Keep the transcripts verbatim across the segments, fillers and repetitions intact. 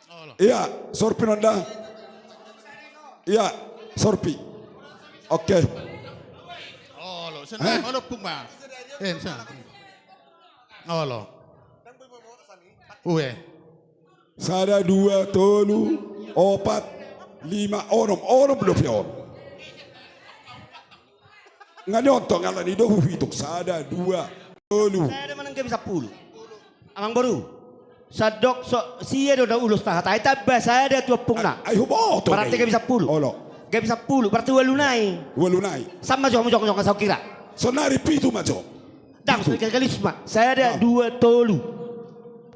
Olo. Iya, sorpi nonda. Iya, sorpi. Oke. Olo, sena, eh? Olo, pung ma. Eh, sena. Olo. Ue. Sada, dua, tolu, opat, lima, onom. Onom dope on. Nga niontong, alani do huhitung. Sada, dua, tolu. Sada manang gabe sampulu. Amang boru. Sadok so, sia do na ulos tahatai tamba sada tu ompungna. Ai huboto. Berarti gabe sampulu. Olo. Gabe sampulu, berarti ualu nai. Ualu nai. Sama jo hamu jongjong asa hukira. Sonari pitu ma jo. Dang, pitu. Galis ma. Sada, dua, tolu,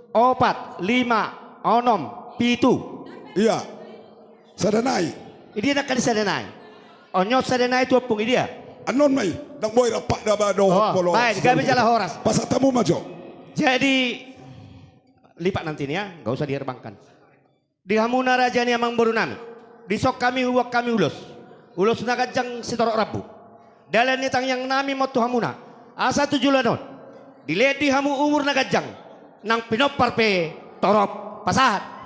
opat, lima, onom, pitu. Iya. Sada nai. Idia nangkin sada nai. Onyo sada nai tu ompung idia. Annon ma i, dang boi rap daba dohot. Oh, polos. Baik, gabe jala horas. Pasahat hamu ma jo. Jadi, lipat nanti nih ya, nggak usah diterbangkan. Di hamuna raja ni amang boru nami. Dison hami huboan hami ulos. Ulos na ganjang sitorop rambu. Dalan ni tangiang nami ma on tu hamuna. Asa tu joloan on. Dilehon di hamu umur na ganjang. Nang pinompar pe torop. Pasahat.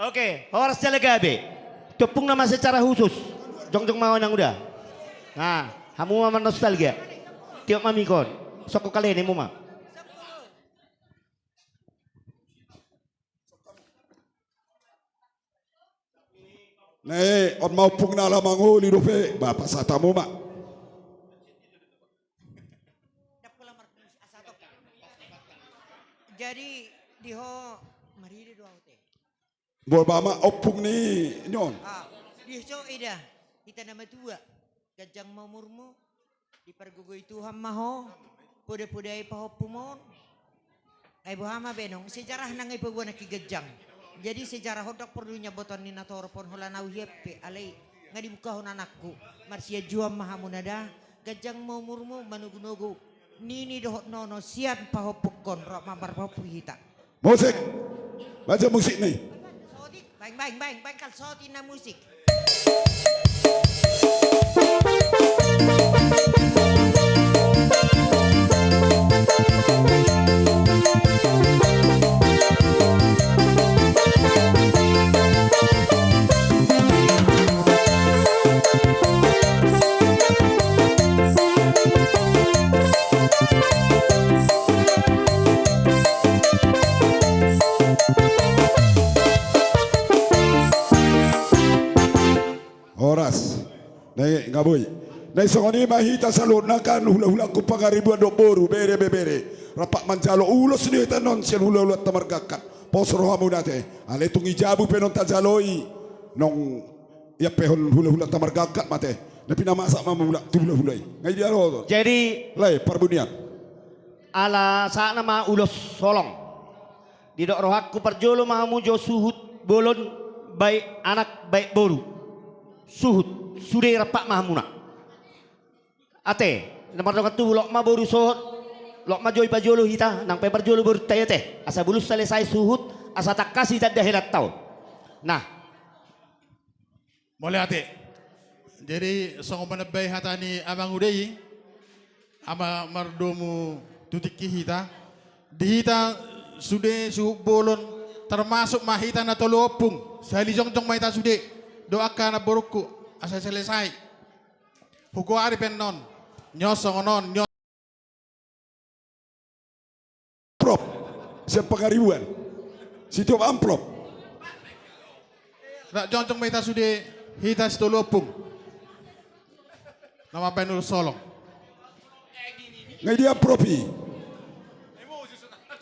Oke, horas jala gabe. Tu ompungna ma secara khusus. Jongjong ma ho nang uda. Nah, hamu ma marnostalgia. Tiop ma mikon. Sokko kalene mu ma. Nah, on ma ompungna ala mangoli dope, ba pasahat hamu ma. Jadi di ho maridi do au te. Bo ba ma ompung ni on. Ah, di so ida, hita na matua. Ganjang ma umurmu. Dipargogoi Tuhan ma ho, poda-podai pahompum on. Ai boha ma be annon, sejarah nang i paboa nangkin ganjang. Jadi sejarah on dang porlu niamboton ni natorop on holan au hian pe, alai nga dibuka ho anakku. Marsianjuan ma hamu na da, ganjang ma umurmu, manogu-nogu nini dohot nono sian pahompungkon, ro ma marpahompu hita. Musik. Baca musik ni. Baeng, baeng, baeng, baeng, kal soti na musik. Horas. Nai nga boi. Nai songon i ma hita saluhutna kan hulahulangku Pangaribuan dohot boru, bere, bebere. Rap manjalo ulos ni hita annon sian hulahulanta margangkat. Pos rohamuna te. Alai tung di jabu pe annon tajaloi. Nang ia pe on hulahulanta margangkat ma te. Na pinamasak ma mulak tu hulahula i. Nga i dia lo. Jadi. Lae, parbunian. Ala sahatna ma ulos holong. Didok rohangku parjolo ma hamu jo suhut bolon baik anak baik boru. Suhut, sude rap ma hamuna. Ate, na mardongan tubu, loas ma boru sohot, loas ma jo i pajolo hita, nang pe parjolo borunta i ate. Asa bulus selesai suhut, asa tangkas hita dahelanta on. Nah. Mauliate. Jadi songon manambai hata ni amang uda i, ama mardomu tu tingki hita, di hita sude suhut bolon, termasuk ma hita na tolu ompung, sahali jongjong ma hita sude, do angka anak borungku, asa selesai. Hugoari pe annon, nyo songon on, nyo. Amplop sian Pangaribuan. Sitiop amplop. Rap jongjong ma hita sude, hita sitolu ompung. Na mambahen ulos holong. Nga i dia amplop i.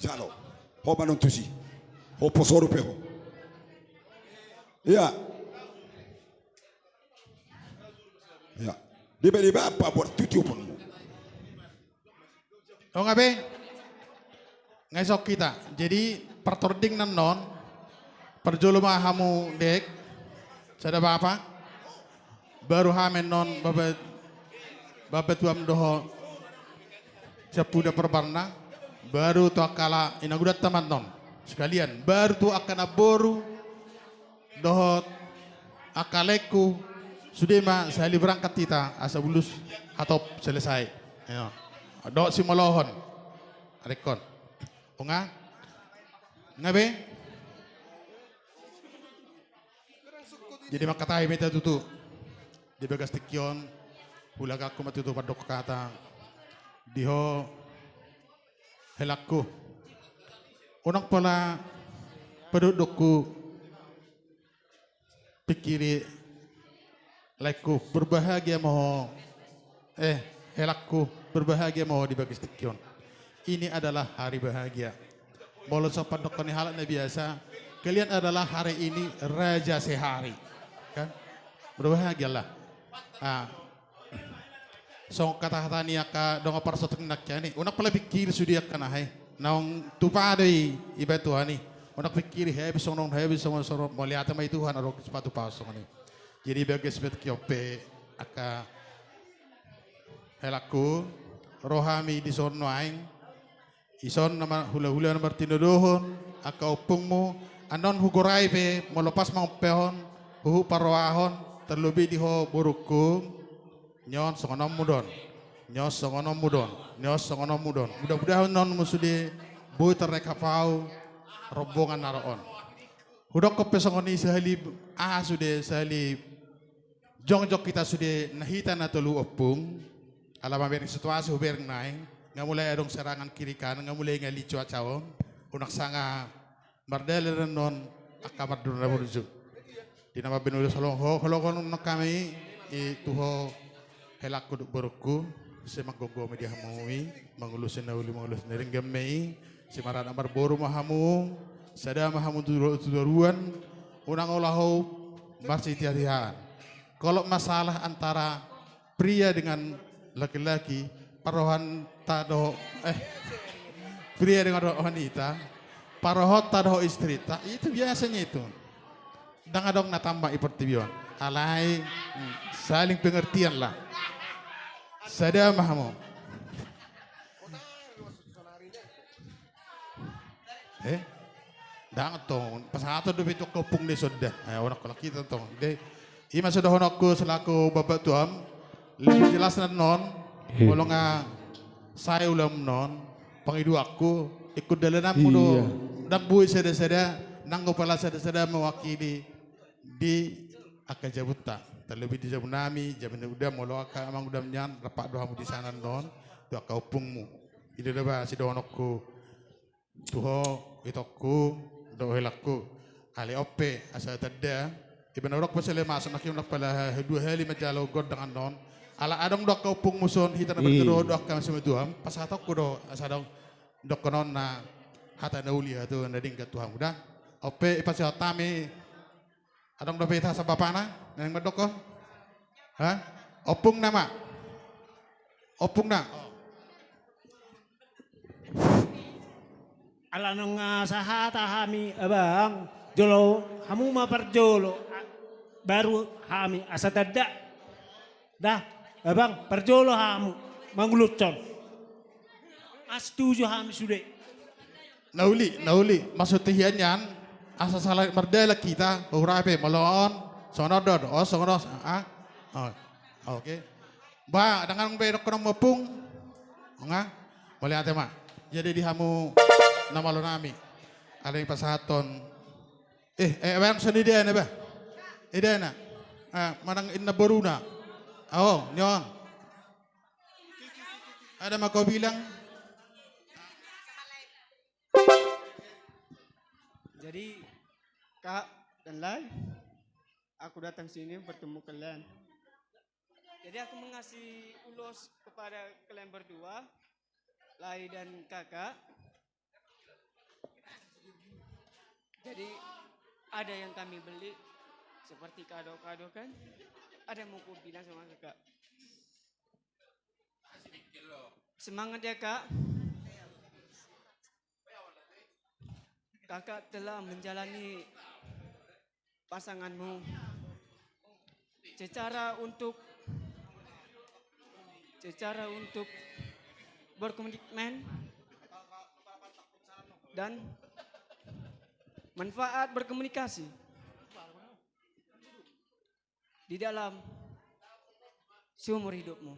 Jalo. Ho ma annon tusi. Ho posoru pe ho. Ia. Ia. Dia be dia be apa buat tuti ompungmu. Onga be. Nga i sok hita. Jadi partording annon. Parjolo ma hamu dek. Sada bapa. Baru hami annon bapa, bapa tuam dohot. Siampuda parbarna. Baru tu angka ala inagudanta ma annon. Sekalian. Baru tu angka namboru. Dohot angka laengku. Sude ma sahali berangkat hita, asa bulus hatop selesai. Dohot simolohon. Adekkon. Unga? Nga be? Jadi mangkatai ma hita tutu. Di bagas tingki on, hulaanku ma tutu mandok hata di ho, helangku. Unang pola padohononku, pingkiri, laengku, berbahagia ma ho. Eh, helangku, berbahagia ma ho di bagas tingki on. Ini adalah hari bahagia. Molo so pandok ni halak na biasa, kalian adalah hari ini raja sehari. Kan? Berbahagialah. Ah. Songon hata-hata ni angka dongan parsogot nangkin i, unang pola pingkiri sude angka na hea. Naung tupa do i, iba Tuhan i. Unang pingkiri hea be songon on, hea be songon on, mauliate ma di Tuhan, adong sipatupaon songon i. Jadi bagas tingki on pe angka helangku, ro hami dison nuaeng. Dison na mar-, hula-hula na martinodohon angka ompungmu, annon hugorai pe molo pas mangompehon, huhut parrohahon, tarlobi di ho borungku, nion songon on mudon, nion songon on mudon, nion songon on mudon. Mudah-mudahan annon muse sude boi tarrangkap ahu rombongan na ro on. Hudokkon pe songon i sahali, aha sude sahali jongjong hita sude na hita na tolu ompung, ala mamereng situasi hubereng nuaeng, nga mulai adong serangan kiri kanan, nga mulai ngali cuaca on, unang sanga mardalan annon angka mardur na burju. Di na mambahen ulos holong ho, holong on nang hami i tu ho helangku dohot borungku, sai manggomgomi di hamu i, mangulosi na uli, mangulosi na denggan ma i, sai maranak marboru ma hamu, sada ma hamu tu, tu toruan, unang olo ho marsitihatihan. Kalau masalah antara pria dengan laki-laki, parrohanta dohot, eh, pria dengan rohanta, parrohanta dohot istrita, itu biasanya itu. Ndang adong na tamba di portibi on. Alai, hmm, saling pengertian lah. Sada ma hamu. Eh? Ndang tong, pasahaton dope tu angka ompung na dison da. Eh, unang pola hita tong. De, i ma sidohononku selaku bapak tuam, lebih jelas annon, eh, molo nga sae ulaonmu annon, pangidoanku, ingkon dalananmu do. Iya. Ndang boi sada-sada, ndang pola sada-sada mewakili di angka jabunta. Tarlobi di jabunami, jabu ni uda, molo angka amang uda nian, rap do hamu di sana annon, tu angka ompungmu. I do da ba sidohononku tu ho, itongku dohot helangku. Alai on pe, asa tanda, iba na hudok pe sale masuk, nangkin unang pola dua hali manjalo gondang annon. Ala adong do angka ompungmu son, hita na martinodohon dohot angka na simatua, pasahatonku do, asa adong dohonon na hata na uli, hata na denggan tu hamu da. On pe, ipasahat hami. Adong dope hita sambapana, naeng mandok ho? Ha? Ompungna ma. Ompungna. Ala nunga sahata hami, abang, jolo, hamu ma parjolo, a-, baru hami, asa tanda. Da, abang, parjolo hamu, mangulutson. As tuju hami sude. Na uli, na uli, maksud hian nian, asa sala mardalan hita, hura pe, molo on, songon on do, oh, songon on, ah, oh, oke. Ba, ndang adong be dohonon ompung, nga, mauliate ma. Jadi di hamu na malo nami, ala ni pasahaton, eh, eh, bang, songon i dia na ba, i dia na, ah, manang inna boruna, oh, nion. Ada ma kau bilang? Jadi, Kak dan Lai, aku datang sini bertemu kalian. Jadi, aku mengasih ulos kepada kalian berdua, Lai dan Kakak. Jadi, ada yang kami beli seperti kado-kado, kan? Ada mau ku bilang sama Kakak. Semangat ya, Kak. Kakak telah menjalani pasanganmu secara untuk, secara untuk berkomitmen dan manfaat berkomunikasi di dalam seumur hidupmu.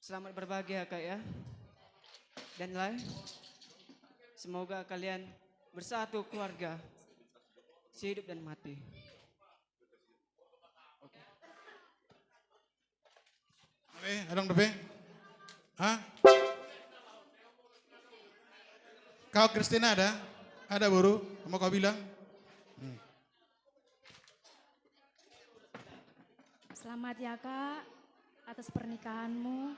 Selamat berbahagia, Kak, ya. Dan Lai, semoga kalian bersatu keluarga, sehidup dan mati. Oke. Oke, adong dope? Hah? Kau Kristina ada? Ada, boru? Mau kau bilang? Hmm. Selamat ya, Kak, atas pernikahanmu.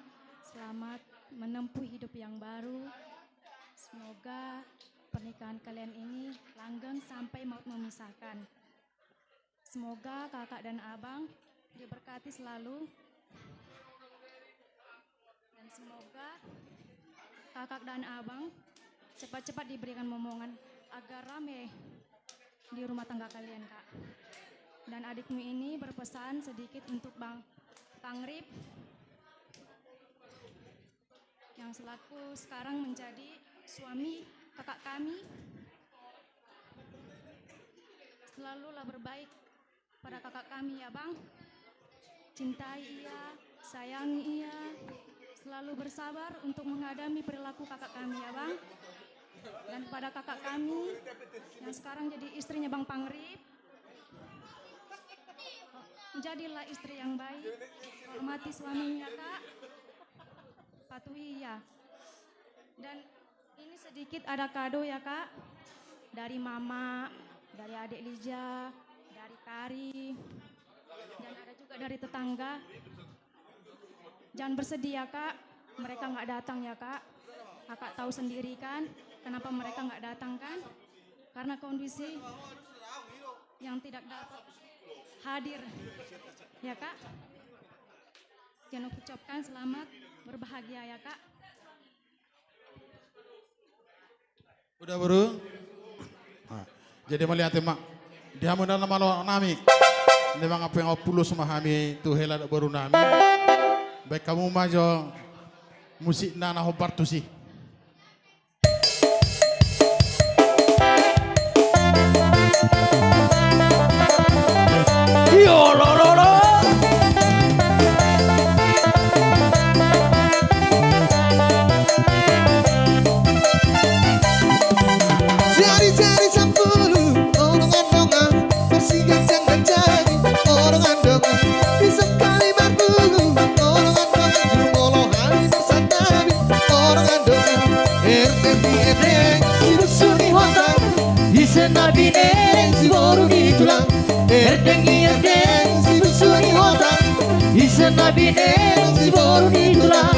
Selamat menempuh hidup yang baru. Semoga pernikahan kalian ini langgeng sampai maut memisahkan. Semoga kakak dan abang diberkati selalu. Dan semoga kakak dan abang cepat-cepat diberikan momongan agar rame di rumah tangga kalian, Kak. Dan adikmu ini berpesan sedikit untuk Bang Pangrip yang selaku sekarang menjadi suami kakak kami. Selalulah berbaik pada kakak kami ya, Bang. Cintai ia, sayangi ia, selalu bersabar untuk menghadapi perilaku kakak kami ya, Bang. Dan pada kakak kami yang sekarang jadi istrinya Bang Pangrip, jadilah istri yang baik, hormati suaminya, Kak. Patuhi ia. Dan ini sedikit ada kado ya, Kak. Dari Mama, dari adik Lija, dari Kari, dan ada juga dari tetangga. Jangan bersedih ya, Kak. Mereka nggak datang ya, Kak. Kakak tahu sendiri kan, kenapa mereka nggak datang kan? Karena kondisi yang tidak dapat hadir. Ya, Kak. Jangan ucapkan selamat berbahagia ya, Kak. Udah, boru? Nah, jadi mauliate ma di hamu na malo nami. Memang apa yang pulos ma hami tu hela boru nami. Baen hamu ma jo musikna na hombar tusi. Yo, lo, lo, lo. Jari-jari sampulu, ondongan-ondongan, marsiganjang-ganjangi, ondongan-ondongan, di sakali marbulu, ondongan-ondongan, jumolo hami marsantabi, ondongan-ondongan, erdeng ni erdeng, si busu ni hotang, ise na bine, si boru ni tulang, erdeng ni erdeng, si busu ni hotang, ise na bine, si boru ni tulang.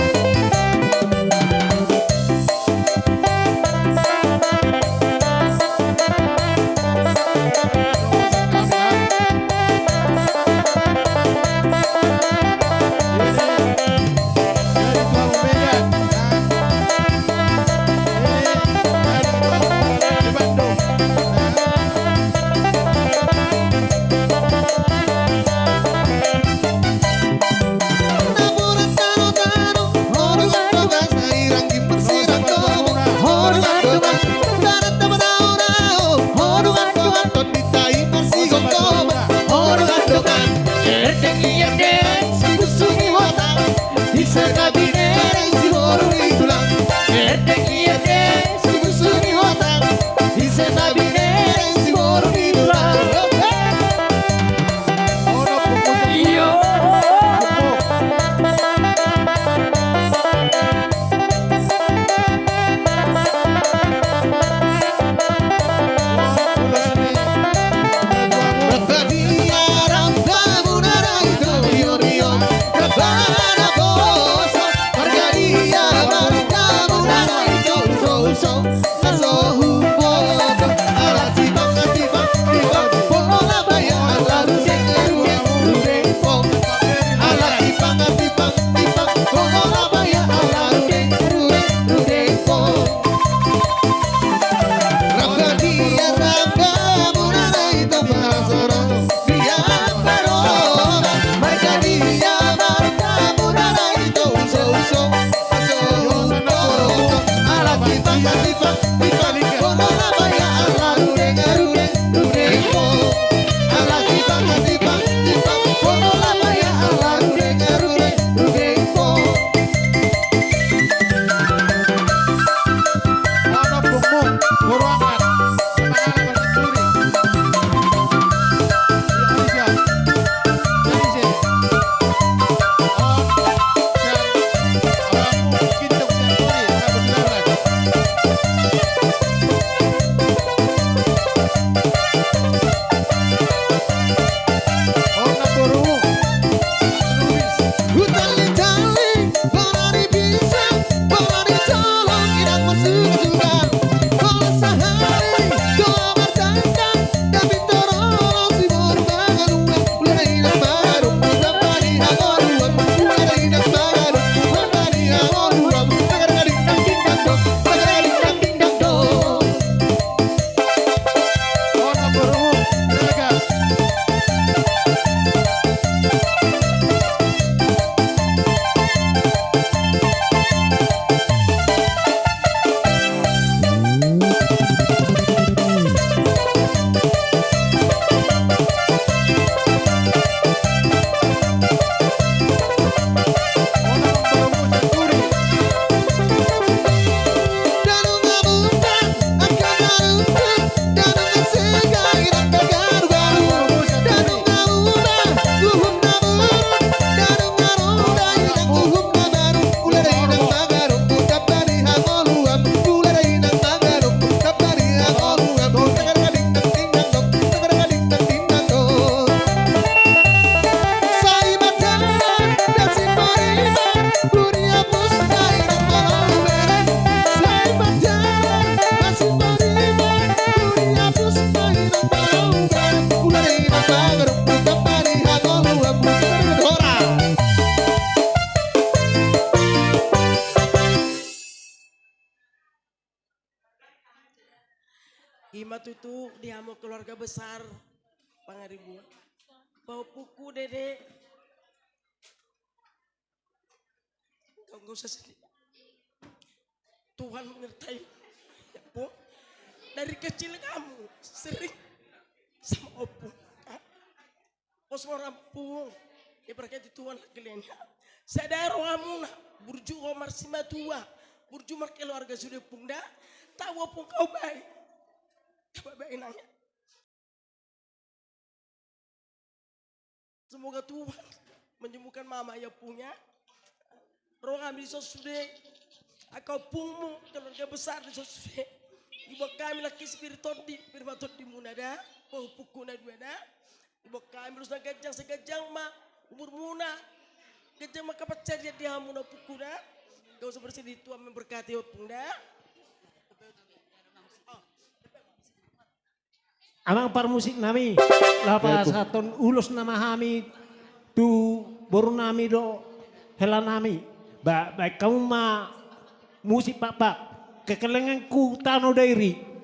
Ima tutu di hamu keluarga besar Pangaribuan. Pahompuku, Dede. Kau nggak usah sedih. Tuhan menyertai. Ya, Pung. Dari kecil kamu sering sama Opung. Hah? Pos mo rampung. Diberkati Tuhan lagi lenia. Sada rohamuna, burju ho marsimatua, burju markeluarga sude, Pung, da. Tau, Pung, kau baik. Kau baik nang. Semoga Tuhan menyembuhkan mama ya, Pung, ya. Ro hami dison sude, angka ompungmu, keluarga besar dison sude. Diboan hami laki sipir tondi, pir ma tondimuna, da. Pahompuku na dua, da. Diboan hami ulos na ganjang, sai ganjang ma umurmuna. Ganjang ma angka pansarian di hamuna, ompungku, da. Nggak usah bersedih, Tuhan memberkati, Ompung, da. Amang parmusik nami, laho pasahathon ulos nama hami tu boru nami dohot hela nami. Ba, baen hamu ma musik, Pakpak, Kekelenganku Tano Dairi.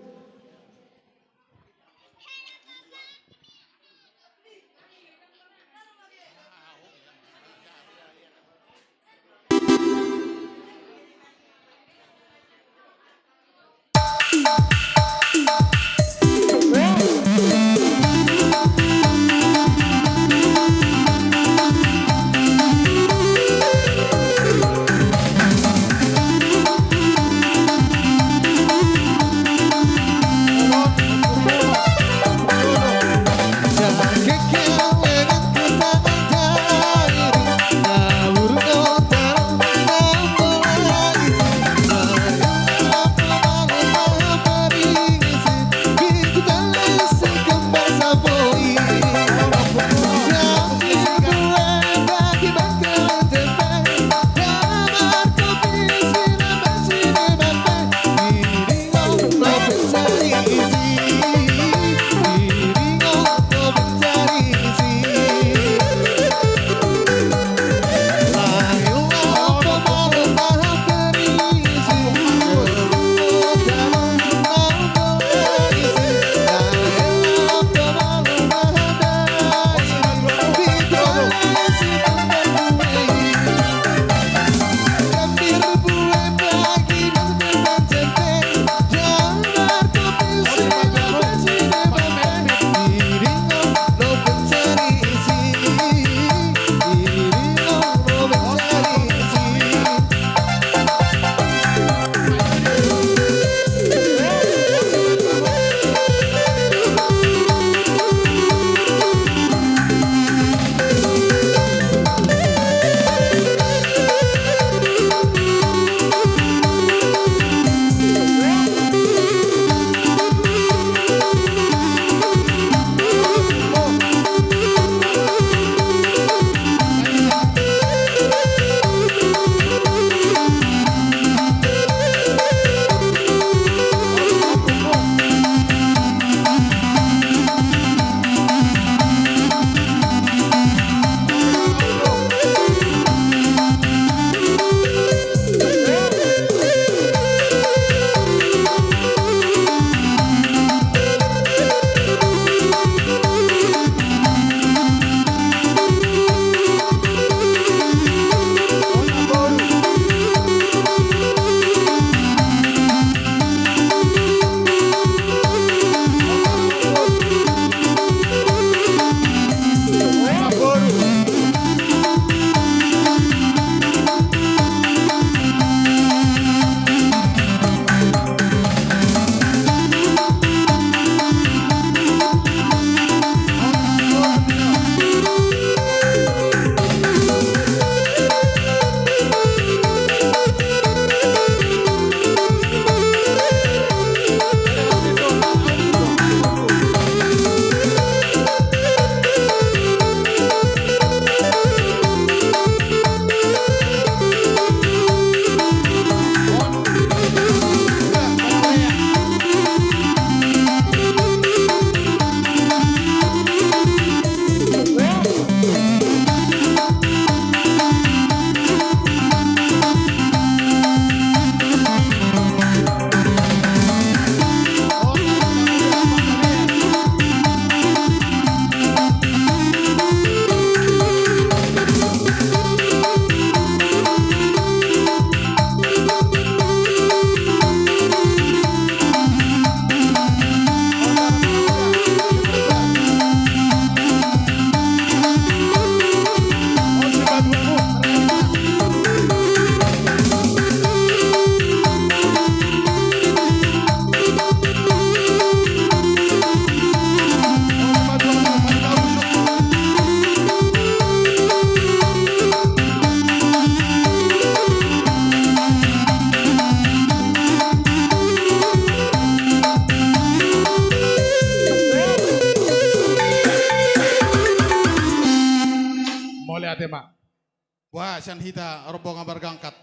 Boha sian hita rombongan margangkat,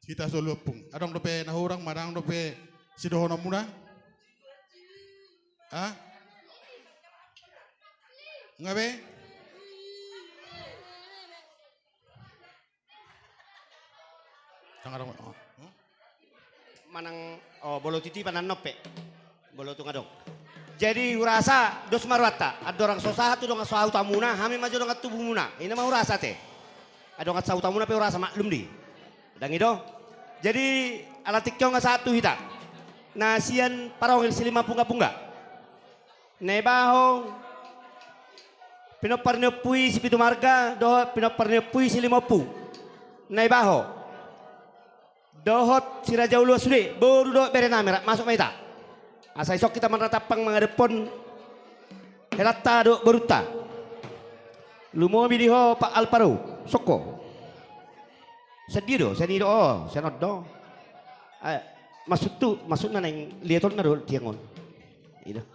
hita solu ompung. Adong dope na hurang, manang dope sidohononmuna? Ha? Nga be? Sanga adong. Manang, oh, molo titipan annon pe. Molo tung adong. Jadi hurasa dos ma rohanta, andorang so sahat tu dongan sahutamuna, hami ma jo dongan tubumuna. I ma hurasa ate. Andorang sahutamuna pe hurasa maklum di. Ndang i do. Jadi ala tingki on nga sahat tu hita na sian parongil silima pungga-pungga. Na ibaho pinompar ni ompu i si pitu marga dohot pinompar ni ompu i si lima ompu. Na ibaho dohot si raja uluan sude, boru dohot bere nami, rap masuk ma hita. Asa ison hita marnatampang mangadophon helanta dohot borunta. Lumobi di ho Pak Alvaro, songko. Sian dia do, sian i do, oh, sian on do. Eh, masuk tu, masuk na naeng liatonna do tiang on. I do.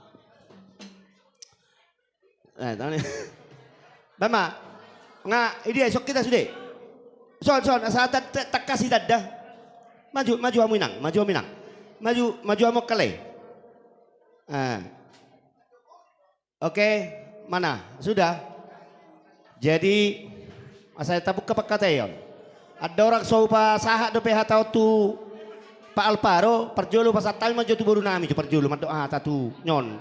Eh, tangan ni. Bama. Nga, i dia, ison hita sude. Son, son, asa ta-, ta-, tangkas hita da. Maju, maju hamu inang, maju hamu inang. Maju, maju hamu angka lae. Ah. Oke, mana? Sudah. Jadi, asa tabuka pangkataion. Andorang so hupasahat dope hata on tu Pak Alvaro, parjolo pasahat hami ma jo tu boru nami jo parjolo, mandok hata tu nyon.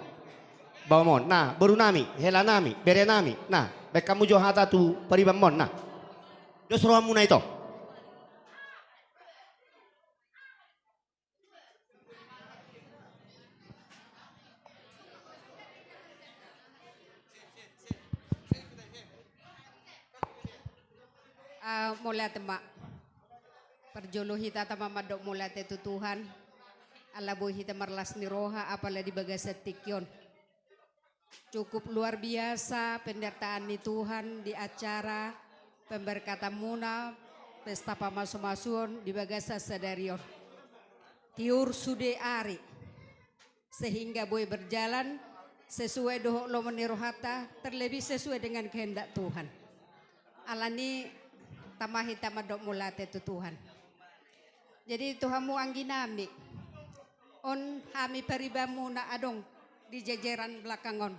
Baoa mon, nah, boru nami, hela nami, bere nami, nah, baen hamu jo hata tu pariban mon, nah. Dos rohamuna ito. Ah, mauliate ma. Parjolo hita tama mandok mauliate tu Tuhan. Ala boi hita marlas ni roha, apala di bagasan tingki on. Cukup luar biasa penderitaan ni Tuhan di acara pemberkatanmuna, pesta pamasumasuon di bagasan sadari on. Tiur sude ari, sehingga boi berjalan sesuai dohot lomo ni rohanta, terlebih sesuai dengan kehendak Tuhan. Alani tama hita mandok mauliate tu Tuhan. Jadi tu hamu anggi nami, on hami paribanmuna adong di jejeran belakang on.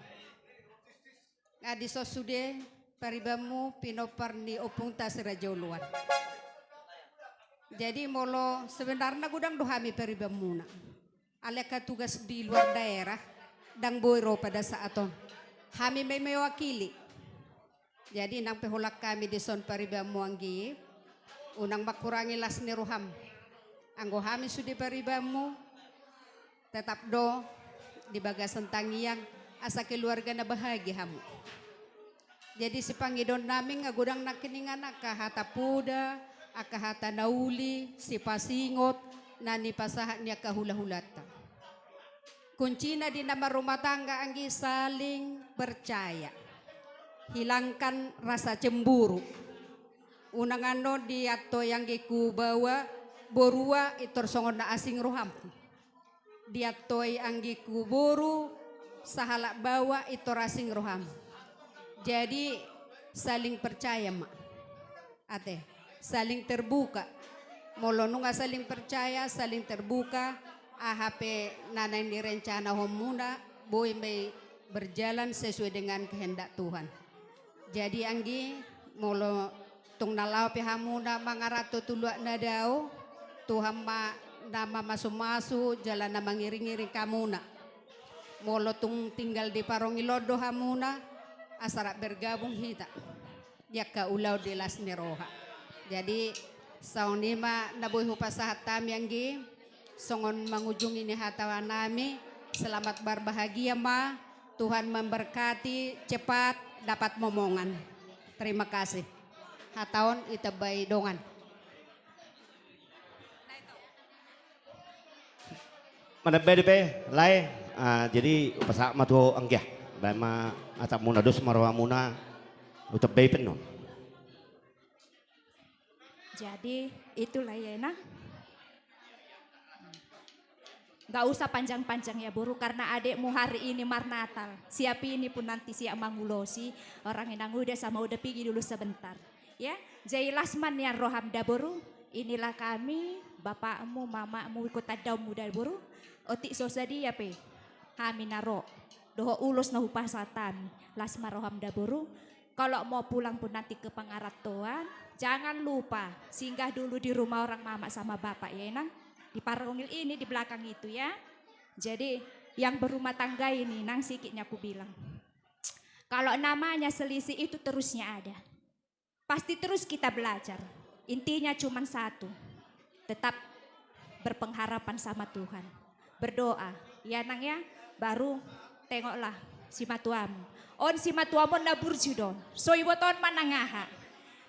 Nga dison sude paribanmu pinompar ni ompunta si raja uluan. Jadi molo sebenarna godang do hami paribanmuna. Alai angka tugas di luar daerah, ndang boi ro pada saat on. Hami ma i mewakili. Jadi nang pe holan hami dison paribanmu anggi, unang mangkurangi las ni roham. Anggo hami sude paribanmu, tetap do di bagasan tangiang, asa keluarga na bahagia hamu. Jadi sipangidoon nami nga godang nangkiningan angka hata poda, angka hata na uli, sipasingot, na nipasahat ni angka hulahulanta. Kuncina di na marrumah tangga anggi saling percaya. Hilangkan rasa cemburu. Unang annon diantoi anggingku baoa, borua, intor songon na asing roham. Diantoi anggingku boru, sahalak baoa, intor asing roham. Jadi saling percaya ma. Ate, saling terbuka. Molo nunga saling percaya, saling terbuka, aha pe na naeng direncanahonmuna, boi ma i berjalan sesuai dengan kehendak Tuhan. Jadi anggi, molo tung na laho pe hamuna mangaranto tu luat na dao, Tuhan ma na mamasumasu jala na mangiringiring hamuna. Molo tung tinggal di parongil on do hamuna, asa rap bergabung hita di angka ulaon di las ni roha. Jadi songon i ma na boi hupasahat hami anggi, songon mangujungi ni hata nami, selamat berbahagia ma, Tuhan memberkati, cepat dapat momongan. Terima kasih. Hata on ditambai dongan. Manambai dope lae, ah, jadi hupasahat ma tu ho anggia. Baen ma hatangmuna, dos ma rohamuna, hutambai pe annon. Jadi itulah ya, Inang. Nggak usah panjang-panjang ya, Boru, karena adikmu hari ini marnatal. Siap ini pun nanti siap mangulosi orang Inang Uda sama Uda Pigi dulu sebentar. Ya, jadi las ma nian roham da boru. Inilah kami, bapakmu, mamakmu, ingkon tandaonmu da boru. Otik so sadia pe hami na ro dohot ulos na hupasahat hami, las ma roham da boru. Kalau mau pulang pun nanti ke pangarantoan, jangan lupa singgah dulu di rumah orang mamak sama bapak ya, Inang. Di parongil ini, di belakang itu ya. Jadi yang berumah tangga ini, Inang, sikitnya aku bilang, kalau namanya selisih itu terusnya ada. Pasti terus kita belajar. Intinya cuma satu. Tetap berpengharapan sama Tuhan. Berdoa. Ya, Nang, ya. Baru tengoklah simatuam. On simatuam on na burju do on. So iboto on ma nang aha.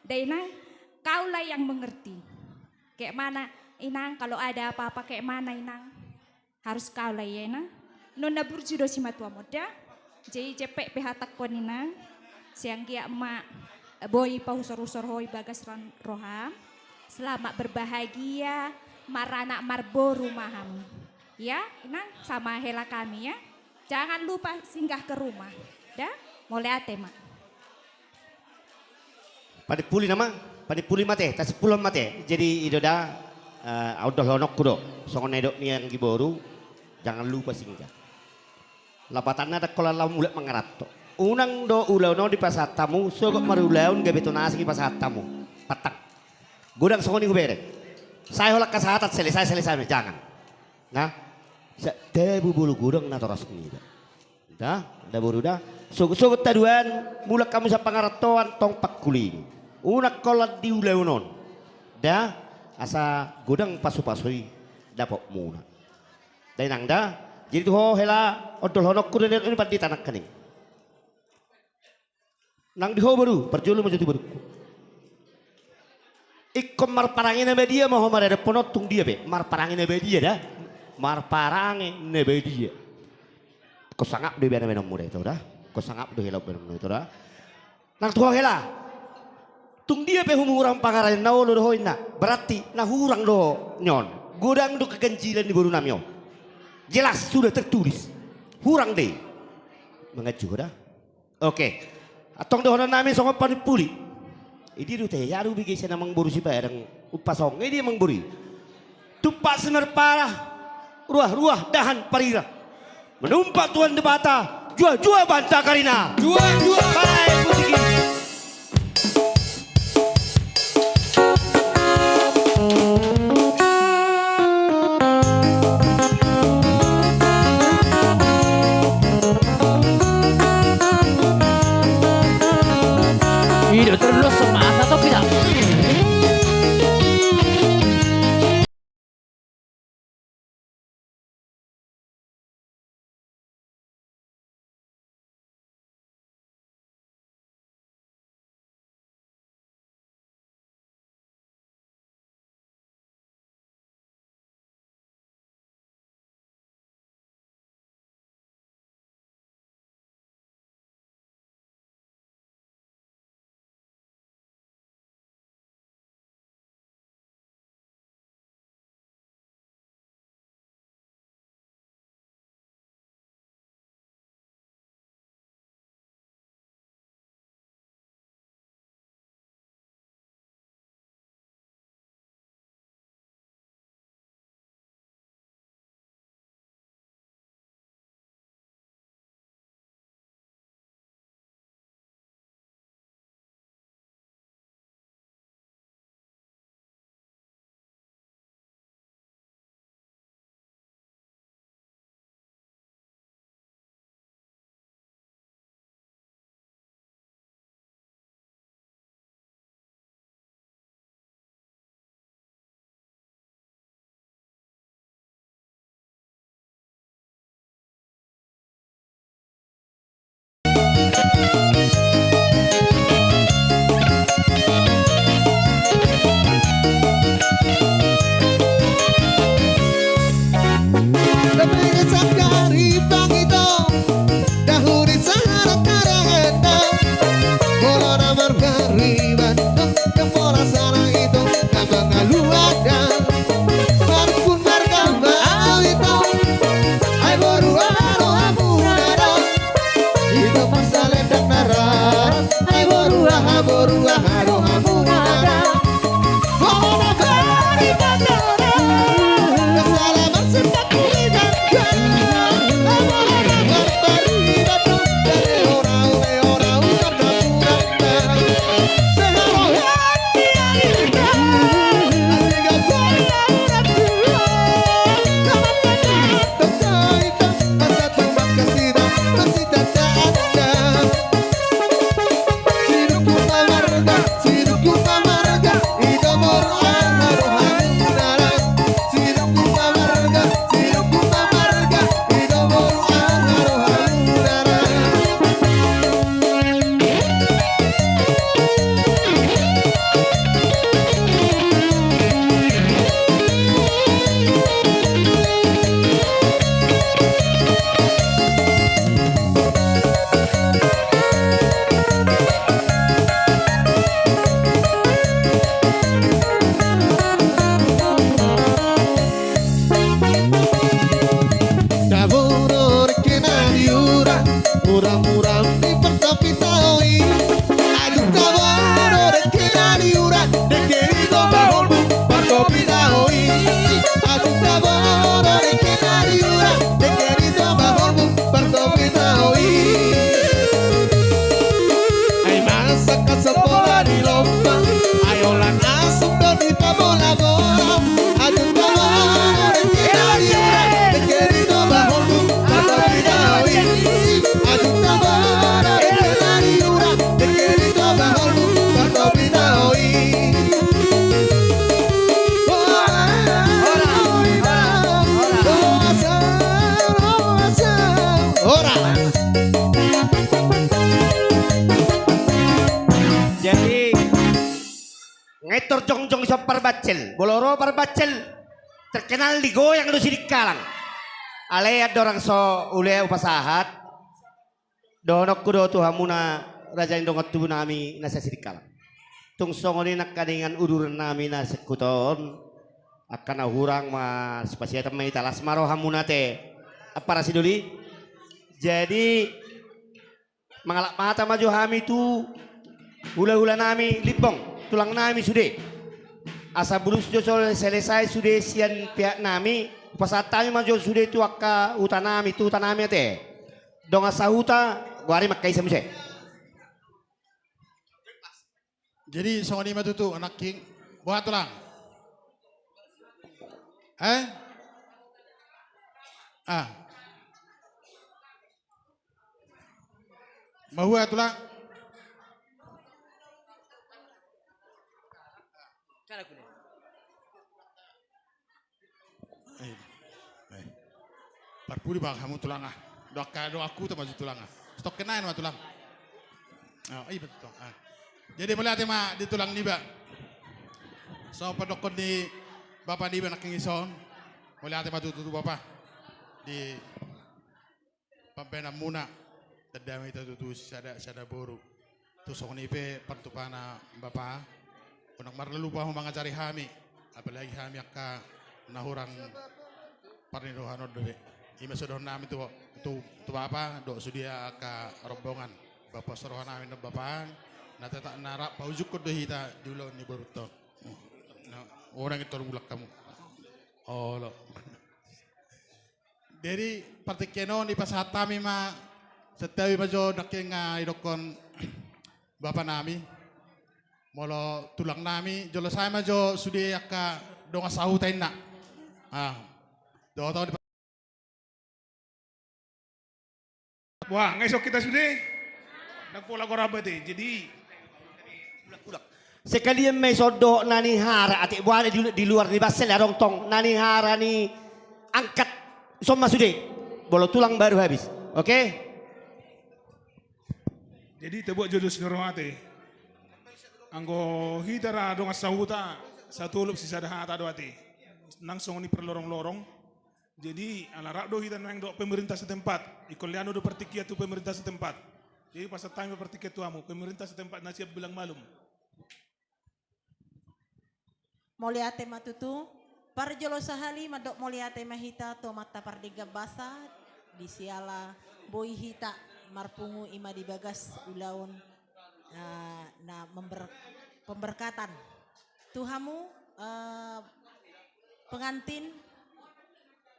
Da, Inang, kaulah yang mengerti. Kayak mana, Inang, kalau ada apa-apa kayak mana, Inang? Harus kaulah, ya, Inang. Non na burju do simatuam on da. Jadi jempek pe hatangkon, Inang. Sai anggiat ma boi pahusor-husor ho i bagas ran-, roham. Selamat berbahagia, maranak marboru ma hamu. Ya, Inang, sama hela kami ya. Jangan lupa singgah ke rumah. Da, mauliate ma. Panimpuli nama, panimpuli mate, tasimpulhon mate. Jadi i do da, eh, ondolhononku do, songon na nidok ni anggi boru, jangan lupa singgah. Lapatanna, ndang holan laho mulak mangaranto. Unang do ulaon on dipasahat hamu, sogot marulaon gabe tona asing dipasahat hamu. Patang. Godang songon i hubereng. Sai holan hasahatan selesai, selesai ma, jangan. Nah, sa-, tabu bolu godang natoras ni da. Da, da boru da. Sogot-sogot haduan, mulak hamu sian pangarantoan tong pangkuling. Unang holan di ulaon on. Da, asa godang pasu-pasu i dapotmuna. Da, Inang, da. Jadi tu ho hela, ondolhononku do nian on pandita nangkaning. Nang di ho boru, parjolo ma jo tu borungku. Ingkon marparange na badia ma ho maradophon on tung dia pe. Marparange na badia da. Marparange na badia. Ingkon sangap do baenonmu da ito da. Ingkon sangap do hela baenonmu da ito da. Nang tu ho hela. Tung dia pe humurang pangarahutna, olo do ho inna. Berarti na hurang do ho nion. Godang do keganjilan ni borunami on. Jelas sudah tertulis. Hurang do i. Manganju ho da. Oke. Antong dohononnami songon panimpuli. Idia do te, ia do bege sian amangboru Sipadang. Umpasa on, idia amangboru i. Tumpak Simarpara, ruah-ruah dahan parira. Manumpak Tuhan Debata, jua-jua banta karina. Jua-jua. Baik, musik i. Ida terus sama asa topi dah. Ngetor jongjong di son parbancel. Molo ro parbancel, terkenal digoyang do Sidikalang. Alai andorang so ule hupasahat, dohononku do tu hamuna raja ni dongan tubu nami na sa Sidikalang. Tung songon i nangkaningan uduran nami na singkut on, angka na hurang ma sipasiatan ma hita, las ma rohamuna ate. Ampara sidoli. Jadi, mangalap mata ma jo hami tu hulahula nami Limbong, tulang nami sude. Asa bulus jo so selesai sude sian pihak nami, hupasahat hami ma jo sude tu angka huta nami, tu huta nami ate. Dongan sahuta, goari mangkaisa muse. Jadi songon i ma tutu, nangkin. Boha tulang? Eh? Ah. Mahua tulang? Eh, eh. Parpudi ma hamu tulang ah. Dohot angka dohot huta ma jo tulang ah. Stok kenai ma tulang. Oh, iya betul. Ah. Jadi mauliate ma di tulang niba. So, padokkon ni bapa niba nangkin i son. Mauliate ma tutu tu bapa. Di pambahenanmuna, tanda ma hita tutu sisada, sada boru. Tung songon i pe partupana bapa, unang marlupa ho mangajari hami, apalagi hami angka na hurang parnirohan on dope. I ma so dohonon nami tu, tu, tu bapa, dohot sude angka rombongan. Bapa so roha nami na bapa, na tetap na rap paujungkon do hita di ulaon ni borunta on. Na, unang i tolu bulan hamu. Olo. Jadi partingkian on dipasahat hami ma, santabi ma jo nangkin, nga didokkon bapa nami. Molo tulang nami, jolo sae ma jo sude angka dongan sahuta inna. Ah. Dohot on di. Wah, nga isok hita sude. Ndang pola gorabate. Jadi, sekalian ma i son dohot na nihara, atik boha di, di luar ni bangsai adong tong na nihara ni angkat, son ma sude. Molo tulang baru habis. Oke? Jadi tabuat jolo sian roha ate. Anggo hita ra dongan sahuta, satolop sisada hata do ate. Nang songon i parlorong-lorong. Jadi ala rap do hita nuaeng dohot pemerintah setempat. Ingkon lean do partingkian tu pemerintah setempat. Jadi pasahat hami partingkian tu hamu, pemerintah setempat na sian Belang Malum. Mauliate ma tutu. Parjolo sahali mandok mauliate ma hita tu Amanta Pardenggan Basa, di siala boi hita marpungu i ma di bagas ulaon, eh, na member-, pemberkatan. Tu hamu, eh, pengantin,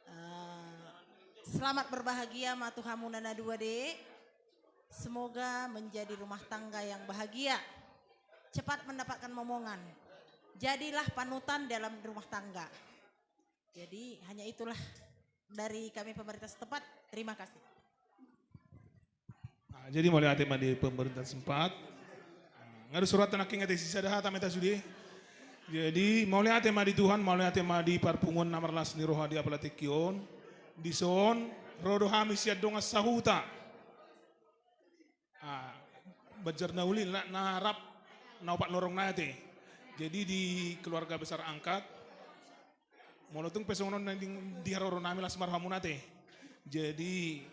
eh, selamat berbahagia ma tu hamu na dua de. Semoga menjadi rumah tangga yang bahagia. Cepat mendapatkan momongan. Jadilah panutan dalam rumah tangga. Jadi, hanya itulah dari kami pemerintah setempat. Terima kasih. Nah, jadi mauliate ma di pemerintah setempat. Nga adong surat nangkin ate, sisada hata ma hita sude. Jadi mauliate ma di Tuhan, mauliate ma di parpunguan na marlas ni roha di apala tingki on. Dison ro do hami sian dongan sahuta. Ah, Banjar na uli na, na rap na opat lorong nai ate. Jadi di keluarga besar angkat. Molo tung pe songon on na di, di haroro nami las ma rohamuna ate. Jadi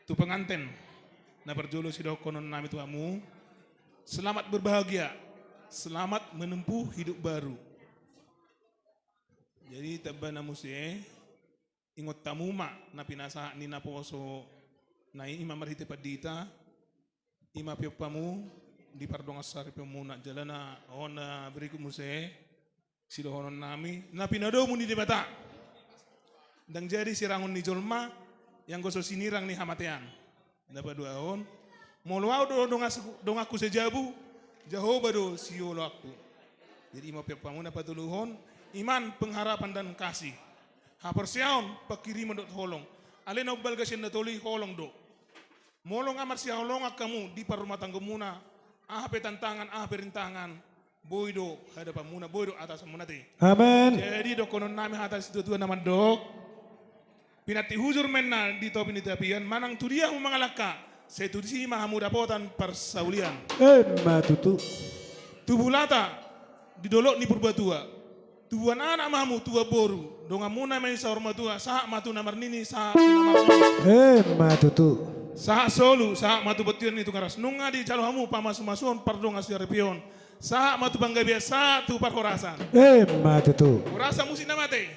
tu penganten, na parjolo sidohononnami tu hamu, selamat berbahagia, selamat menempuh hidup baru. Jadi tamba na muse, ingot hamu ma na pinasahat ni naposo nai, i ma marhite pandita, i ma piompamu di pardongan saripeonmuna. Jala na on na berikut muse, sidohononnami na pinadomu ni Debata. Ndang jadi sirangon ni jolma, ianggo so sinirang ni hamatean. Na paduahon, molo ahu do donganku, donganku sai jabu, Jahowa do sioloanku. Jadi i ma piompamu. Na patoluhon, iman, pengharapan dan kasih. Haporseaon, panghirimon dohot holong. Alai na umbalga sian na tolu i holong do. Molo nga marsihaholongan hamu di parrumatanggaonmuna, aha pe tantangan, aha pe rintangan, boi do hadapanmuna, boi do atasanmuna ate. Amen. Jadi dohononnami hata situatua na mandok, pinantik hujur ma inna di topi ni tapian, manang tu dia hamu mangalangka, sai tusi ma hamu dapotan parsaulian. Emma tutu. Tubu lata di dolok ni Purbatua. Tubuan anak ma hamu, tubuan boru. Donganmuna ma i saur matua, sahat ma tu na marnini, sahat tu na marnono. Emma tutu. Sahat solu, sahat ma tu bontean ni Tigaras. Nunga dijalo hamu pamasumasuon, pardongan saripeon. Sahat ma tu panggabean, sahat tu parhorasan. Emma tutu. Horas musik na mate.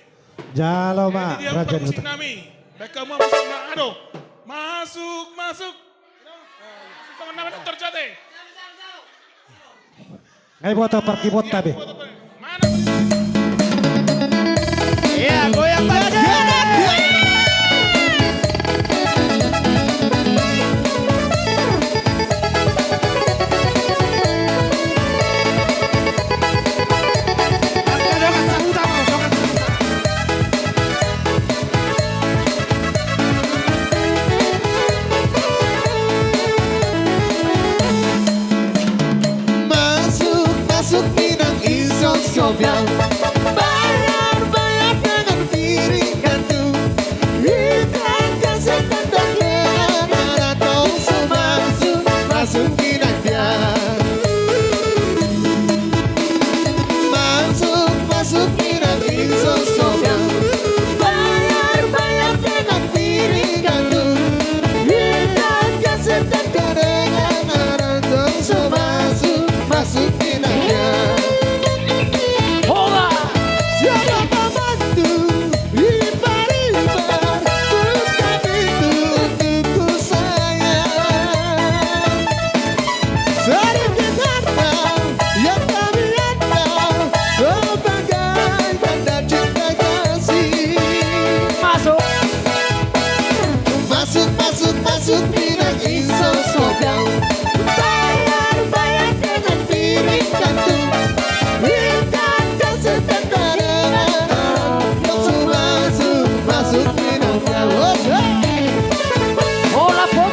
Jalo ma, jadi dia raja musik nami. Baik kamu musik na ado. Masuk, masuk. Masuk, kawan nama dokter Jate. Ngai boto parkibot tapi. Mana? Iya, goyang bajana. Masuk, masuk inang, inson so biang. Bayar, bayar dengan piring kantu. Ikan kasih kandang lean, anak tong so masuk, masuk inang biang. Masuk, masuk inang, inson so biang. Bayar, bayar dengan piring kantu. Ikan kasih kandang lean, anak tong so masuk, masuk inang biang. Hola! Siapa pembantu? Ibar-ibar, buka pintu untukku sayang. Sedikit harta yang kami antar sebagai tanda cinta kasih. Masuk. Masuk, masuk, masuk, inang inson so biang. Bayar, bayar dengan piring kantu. Ikan kasih tanda lean. Masuk, masuk, masuk, inang biang. Hola, Pop.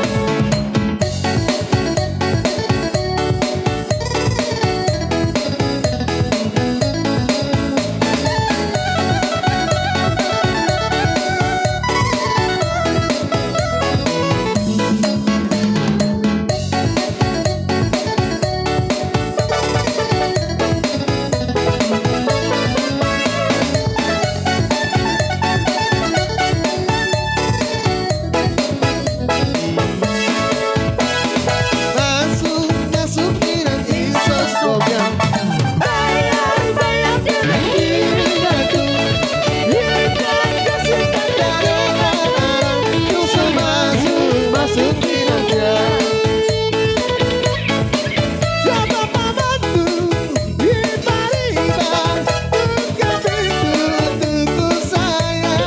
Ibar-ibar, buka pintu untukku sayang.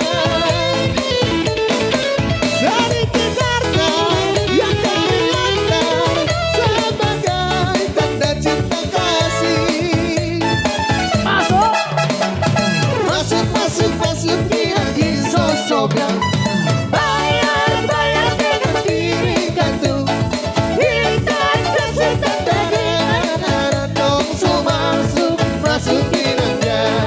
Sedikit harta yang kami antar sebagai tanda cinta kasih. Masuk. Masuk, masuk, masuk, inang inson so biang. Bayar, bayar dengan piring kantu. Ikan kasih tanda lean, anak tong so masuk, masuk inang biang.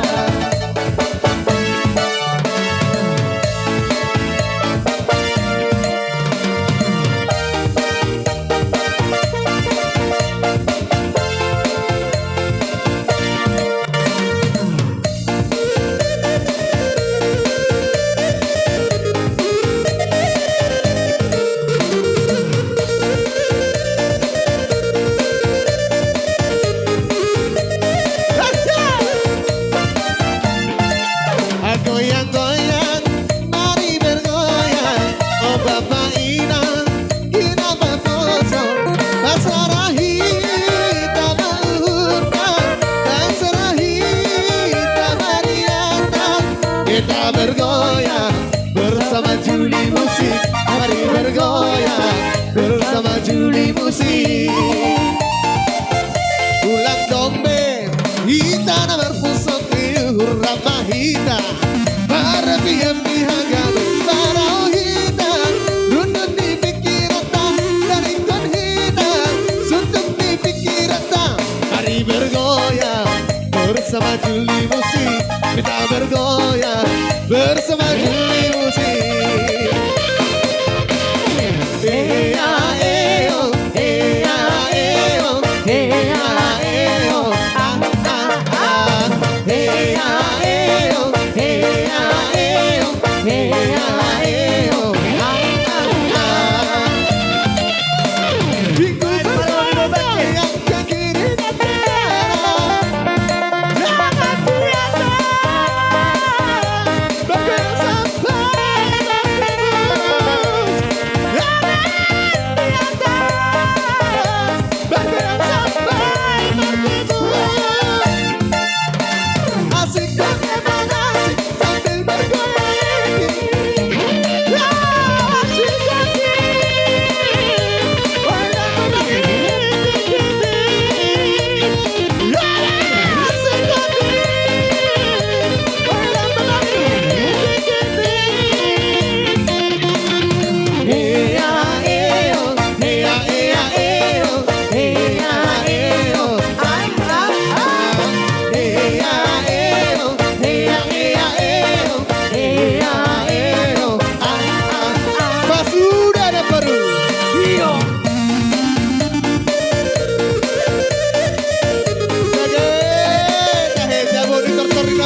Goyang-goyang, mari bergoyang, o bapa inang. Hita maposo, pasarah hita maurna, pasarah hita mariana. Kita bergoyang bersama Juli Musik, mari bergoyang bersama Juli Musik. Ulang dombe hita na marpusok, hurang ma hita. Marpian di hagabe marau hita, rundut ni pingkiranta, taringkot hita, suntuk ni pingkiranta. Mari bergoyang bersama Juli Musik, kita bergoyang bersama Juli Musik. Ea, eo, ea, eo, ea, eo, ah, ah, ah.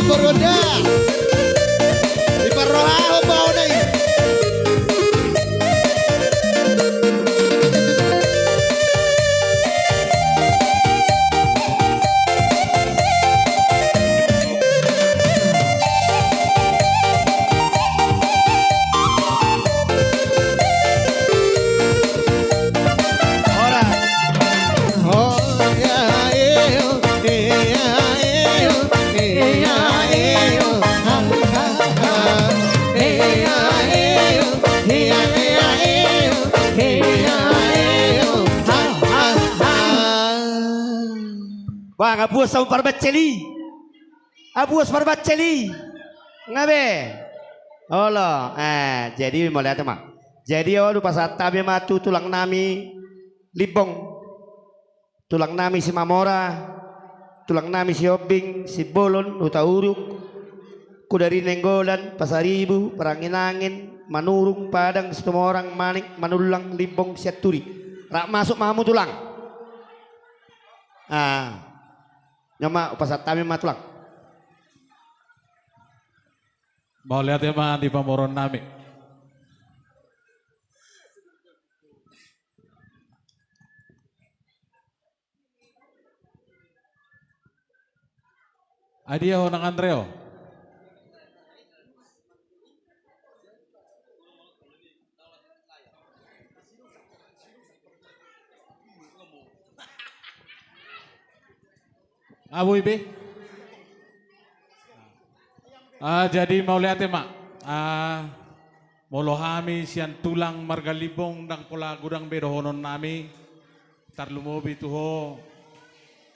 Pargonda. Diparrohahon baona i. Bah, nga buas hamu parbancel i. Abuas parbancel i. Nga be. Olo. Eh, jadi mauliate ma. Jadi on hupasahat hami ma tu tulang nami Limbong. Tulang nami Simamora. Tulang nami Sihombing, Simbolon, Hutauruk, Kudari Nainggolan, Pasaribu, Paranginangin, Manurung, Padang, Situmorang, Manik, Manullang, Limbong, Sianturi. Rap masuk ma hamu tulang. Ah. Nunga hupasahat hami ma tulang. Mauliate ma di pamoruon nami. Ai dia ho nang Andreo. Abu ibe. Ah, jadi mauliate ma. Ah, molo hami sian tulang marga Limbong ndang pola godang be dohonon nami. Tarlumobi tu ho,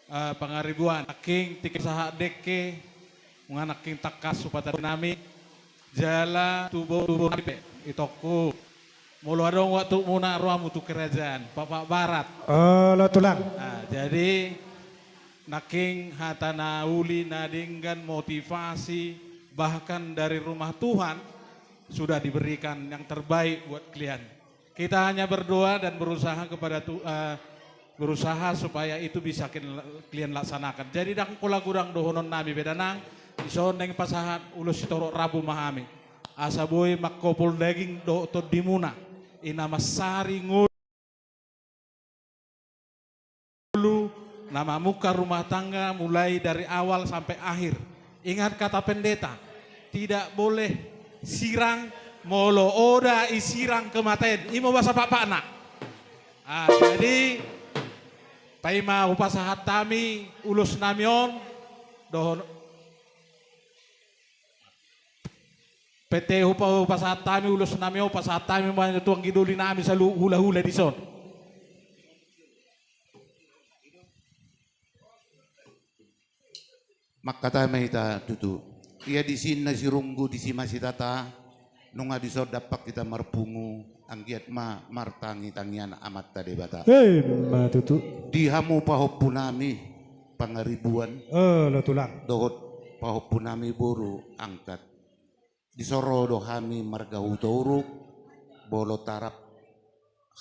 ah, Pangaribuan. Nangkin tingki sahat dengke. Nunga nangkin tangkas hupatarui nami. Jala tubu tubu nami pe. Itongku. Molo adong waktu muna rohamu tu kerajaan. Papak Barat. Olo tulang. Ah, jadi nangkin hata na uli na denggan motivasi bahkan dari rumah Tuhan sudah diberikan yang terbaik buat kalian. Kita hanya berdoa dan berusaha kepada tu, eh, berusaha supaya itu bisa kin-, kalian laksanakan. Jadi ndang pola godang dohonon nami be da nang, dison naeng pasahat ulos sitorop rambu ma hami. Asa boi mangkopol daging dohot tondimuna. I na mansari ngolu na mamungka rumah tangga mulai dari awal sampai akhir. Ingat kata pendeta, tidak boleh sirang molo oda i sirang kematian. Imo bahasa pakpakna. Ah, jadi paima hupasahat hami ulos nami on dohon P T hupa-, hupasahat hami ulos nami on, pasahat hami ma tu anggi doli nami saluhut hulahula dison. Mangkatai ma hita tutu. Ia disi na sirunggu disi ma sitata, nunga dison dampak hita marpungu, anggiat ma martangitangian Amanta Debata. Ima tutu. Di hamu pahompu nami, Pangaribuan. Olo tulang. Dohot pahompu nami boru angkat. Dison ro do hami marga Hutauruk, molo tarrap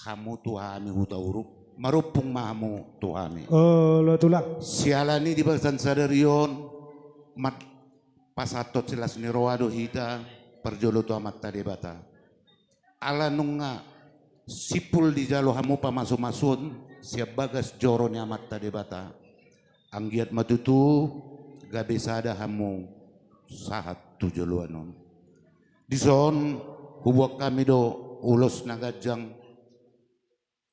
hamu tu hami Hutauruk, marompu ma hamu tu hami. Olo tulang. Siala ni di bagasan sadari on, mat-, pasahathon silas ni roha do hita, parjolo tu Amanta Debata. Ala nunga simpul dijalo hamu pamasumasuon sian bagas joro ni Amanta Debata. Anggiat ma tutu gabe sada hamu sahat tu joloan on. Dison huboan hami do ulos na ganjang,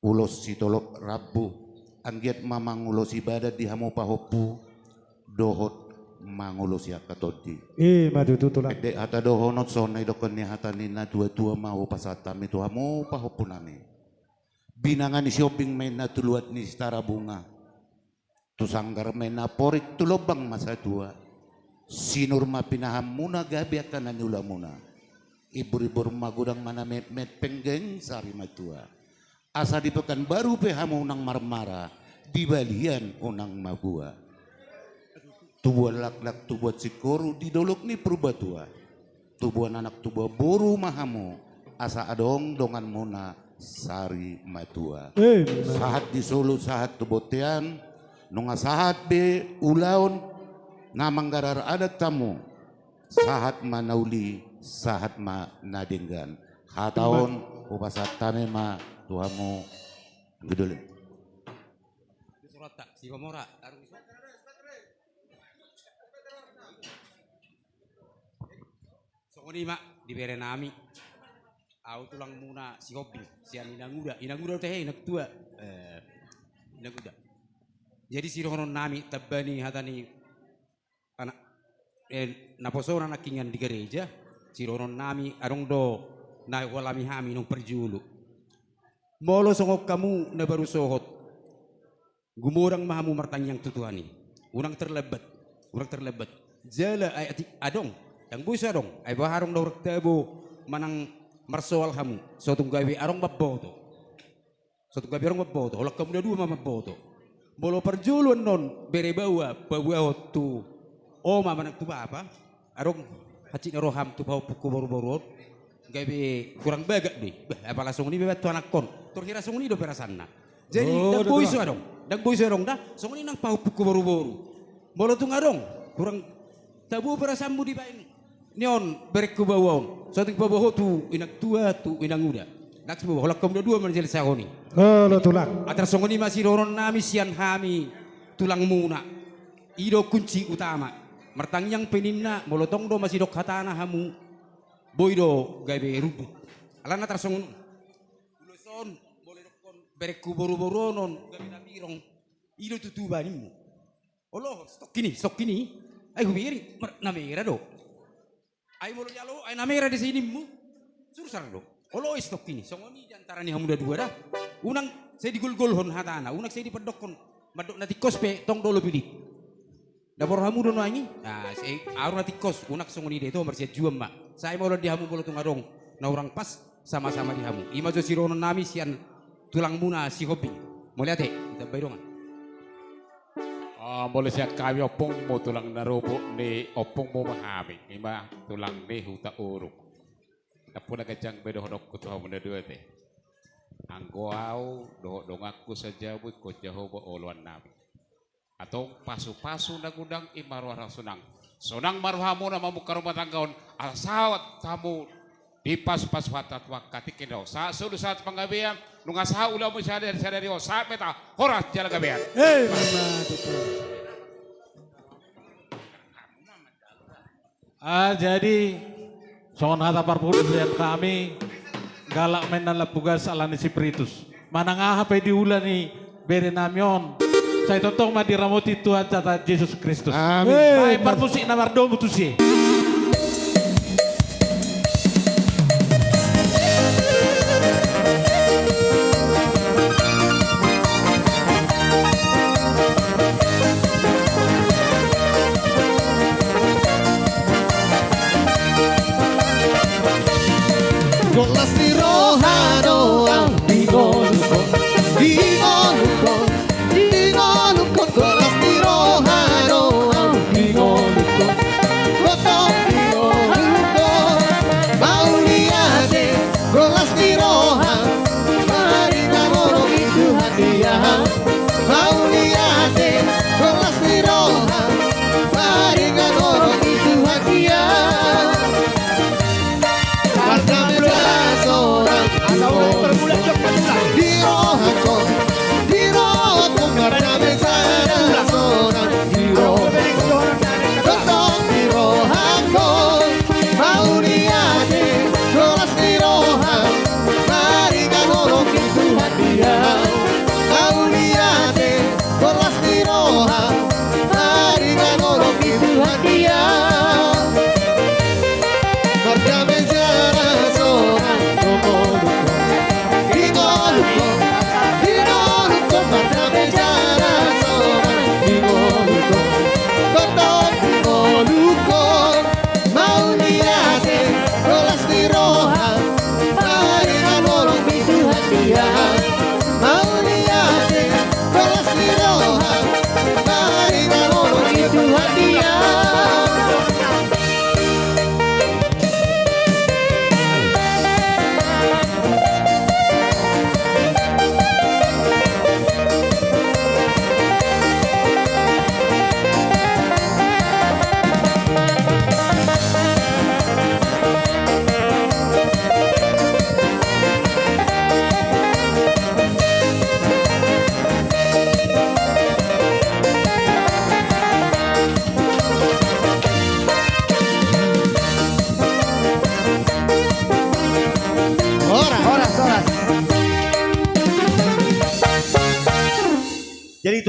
ulos sitorop rambu. Anggiat ma mangulosi badan di hamu pahompu dohot mangulosi angka tondi. Ima tutu tulang. Pendek hata dohonon, songon na didokkon ni hata ni natuatua ma hupasahat hami tu hamu pahompu nami. Binanga ni Sihombing ma inna tu luat ni Sitarabunga. Tu sanggar ma inna Amporik, tu lombang ma satua. Sinur ma pinahanmuna, gabe angka na niulamuna. Imburimbur ma godang ma na metmet, penggeng sari matua. Asa di Pekanbaru pe hamu unang marmara, di balian unang mabua. Tubuan laklak, tubuan singkoru di dolok ni Purbatua. Tubuan anak, tubuan boru ma hamu, asa adong donganmuna sari matua. Ima. Sahat di solu, sahat tu bontean, nunga sahat be ulaon na manggarar adat hamu, sahat ma na uli, sahat ma na denggan. Hata on hupasahat hami ma tu hamu. Anggo dole. Suratta, si Gomora, taruh di sana. Songon i ma di bere nami. Au tulang muna Sihombing, sian Inanguda, Inanguda do tahe, Inang Tua. Eh, Inanguda. Jadi sidohonon nami, tamba ni hata ni anak, eh, naposona nangkiningan di gareja, sidohonon nami, adong do na hualami hami naung parjolo. Molo songon hamu na baru sohot, gumodang ma hamu martangiang tu Tuhan i. Unang terlambat, unang terlambat. Jala ai atik adong, ndang boi so adong, ai boha adong na hurang tabo manang marsoal hamu, so tung gabe adong mamboto. So tung gabe adong mamboto, holan hamu na dua ma mamboto. Molo parjolo annon bere baoa paboahon tu oma manang tu bapa, adong hansit ni roham tu pahompu boruboru on, gabe hurang bagak do i. Bah, apala songon i be tu anakkon. Tor hira songon i do perasaanna. Jadi, oh, ndang boi so adong. Ndang boi so adong da. Songon i nang pahompu boruboru. Molo tung adong hurang tabo perasaanmu dibaen ni on berengku baoa on, so tung paboa ho tu Inang Tua, tu Inanguda. Ndang so paboa, holan hamu na dua ma na jala sahon i. Olo, tulang. Atar songon i ma sidohonon nami sian hami tulang muna. I do kunci utama. Martangiang pe ninna, molo tong do masidok hatana hamu, boi do gabe rumbuk. Alana tarsongon on. Ulos on, molo didokkon berengku boruboru on, gabe na birong. I do tutu ba nimmu. Olo, stokkin i, stokkin i. Ai hubiri, mar-, na mera do. Ai molo dialo, ai na mera disi nimmu. Sursar do. Olo, stokkin i. Songon i di antara ni hamu na dua da. Unang sai digolgolhon hatana, unang sai dipandokkon. Mandok na tingkos pe, tong do lobi lit. Dapot hamu do nuaeng i? Nah, sai aru na tingkos, unang songon i do, ito marsianjuan ma. Sai molo di hamu molo tung adong na hurang pas, sama-sama di hamu. I ma jo sidohonon nami sian tulang muna Sihombing. Mauliate, ditambai dongan. Ah, molo sian hami ompungmu tulang na robot ni ompungmu ma hami. I ma tulang ni Hutauruk. Ndang pola ganjang be dohononku tu hamu na dua te. Anggo au dohot donganku sajabu ingkon Jahowa oloan nami. Antong pasupasu na godang i ma roha na sonang. Sonang ma rohamuna mamungka rumah tangga on, asa sahat hamu dipasupasu Tuhanta tu angka tingki na ro. Sahat solu sahat panggabean, nunga sahat ulaonmu sadari-sadari on, sahat ma hita horas jala gabean. Eh, ma tutu. Ah, jadi, songon hata parpudi sian hami, galak ma inna lampu gas ala ni Spiritus. Manang aha pe diula ni bere nami on, sai tongtong ma diramoti Tuhan Tuhan Jesus Kristus. Amin. Baen parmusik na mardomu tusi. Gollas ni roha do au di ngolungkon, di ngolungkon, di ngolungkon. Gollas ni roha do au di ngolungkon, gotong di ngolungkon. Mauliate, gollas ni roha, maringan horong i Tuhan ia. Mauliate, gollas ni roha, maringan horong i Tuhan ia. Parnabelas so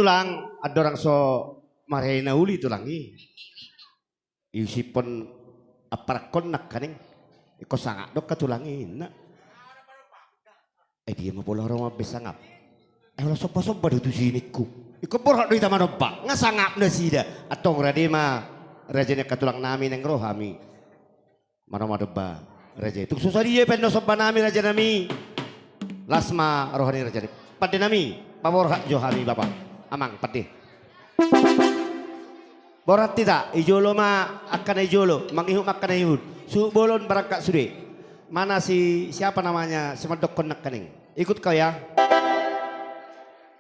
Tulang, andorang so marhinauli tulang i. Iusiphon amparakkon nangkaning. Ingkon sangap do angka tulang i, inna. Eh, dia ma pola ro mambaen sangap. Eh, olo somba-somba do tusi ningku. Ingkon borhat do hita manomba. Nga sangap nasida. Antong rade ma raja ni angka tulang nami naeng ro hami. Manomba-nomba raja i. Tung so sadia pe annon somba nami raja nami. Las ma roha ni raja nami. Pande nami, paborhat jo hami bapa. Amang, pande. Borhat hita, i jolo ma angka na i jolo, mangihut ma angka na ihut. Suhut bolon barangkat sude. Mana si, siapa namanya, si mandokkon nangkaning. Ikut kau ya.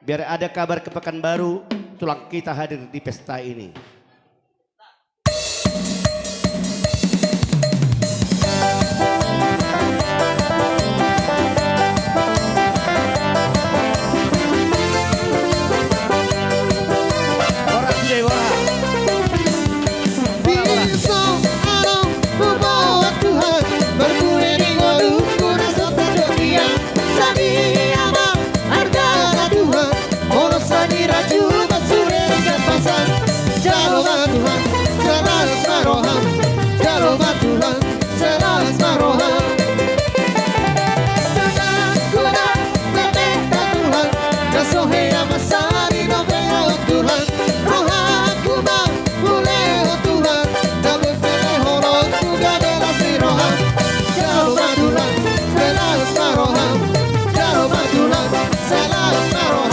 Biar ada kabar ke Pekanbaru, tulang kita hadir di pesta ini. Boras, Jay, boras. Boras, boras. Di so adong huboan Tuhan, berguna di ngolungku na so tadok dia. Sadia ma argana Tuhan, horas ni rajuma sude di gapasan. Jalo ma Tuhan, sai las ma roham. Jalo ma Tuhan, sai las ma roham. Tanganku na mardongan Tuhan, na so hea mansari dope Ho Tuhan. Rohangku ma hulehon Tuhan, na boi pe holongku gabe las ni roham. Jalo ma Tuhan, sai las ma roham. Jalo ma Tuhan, sai las ma roham.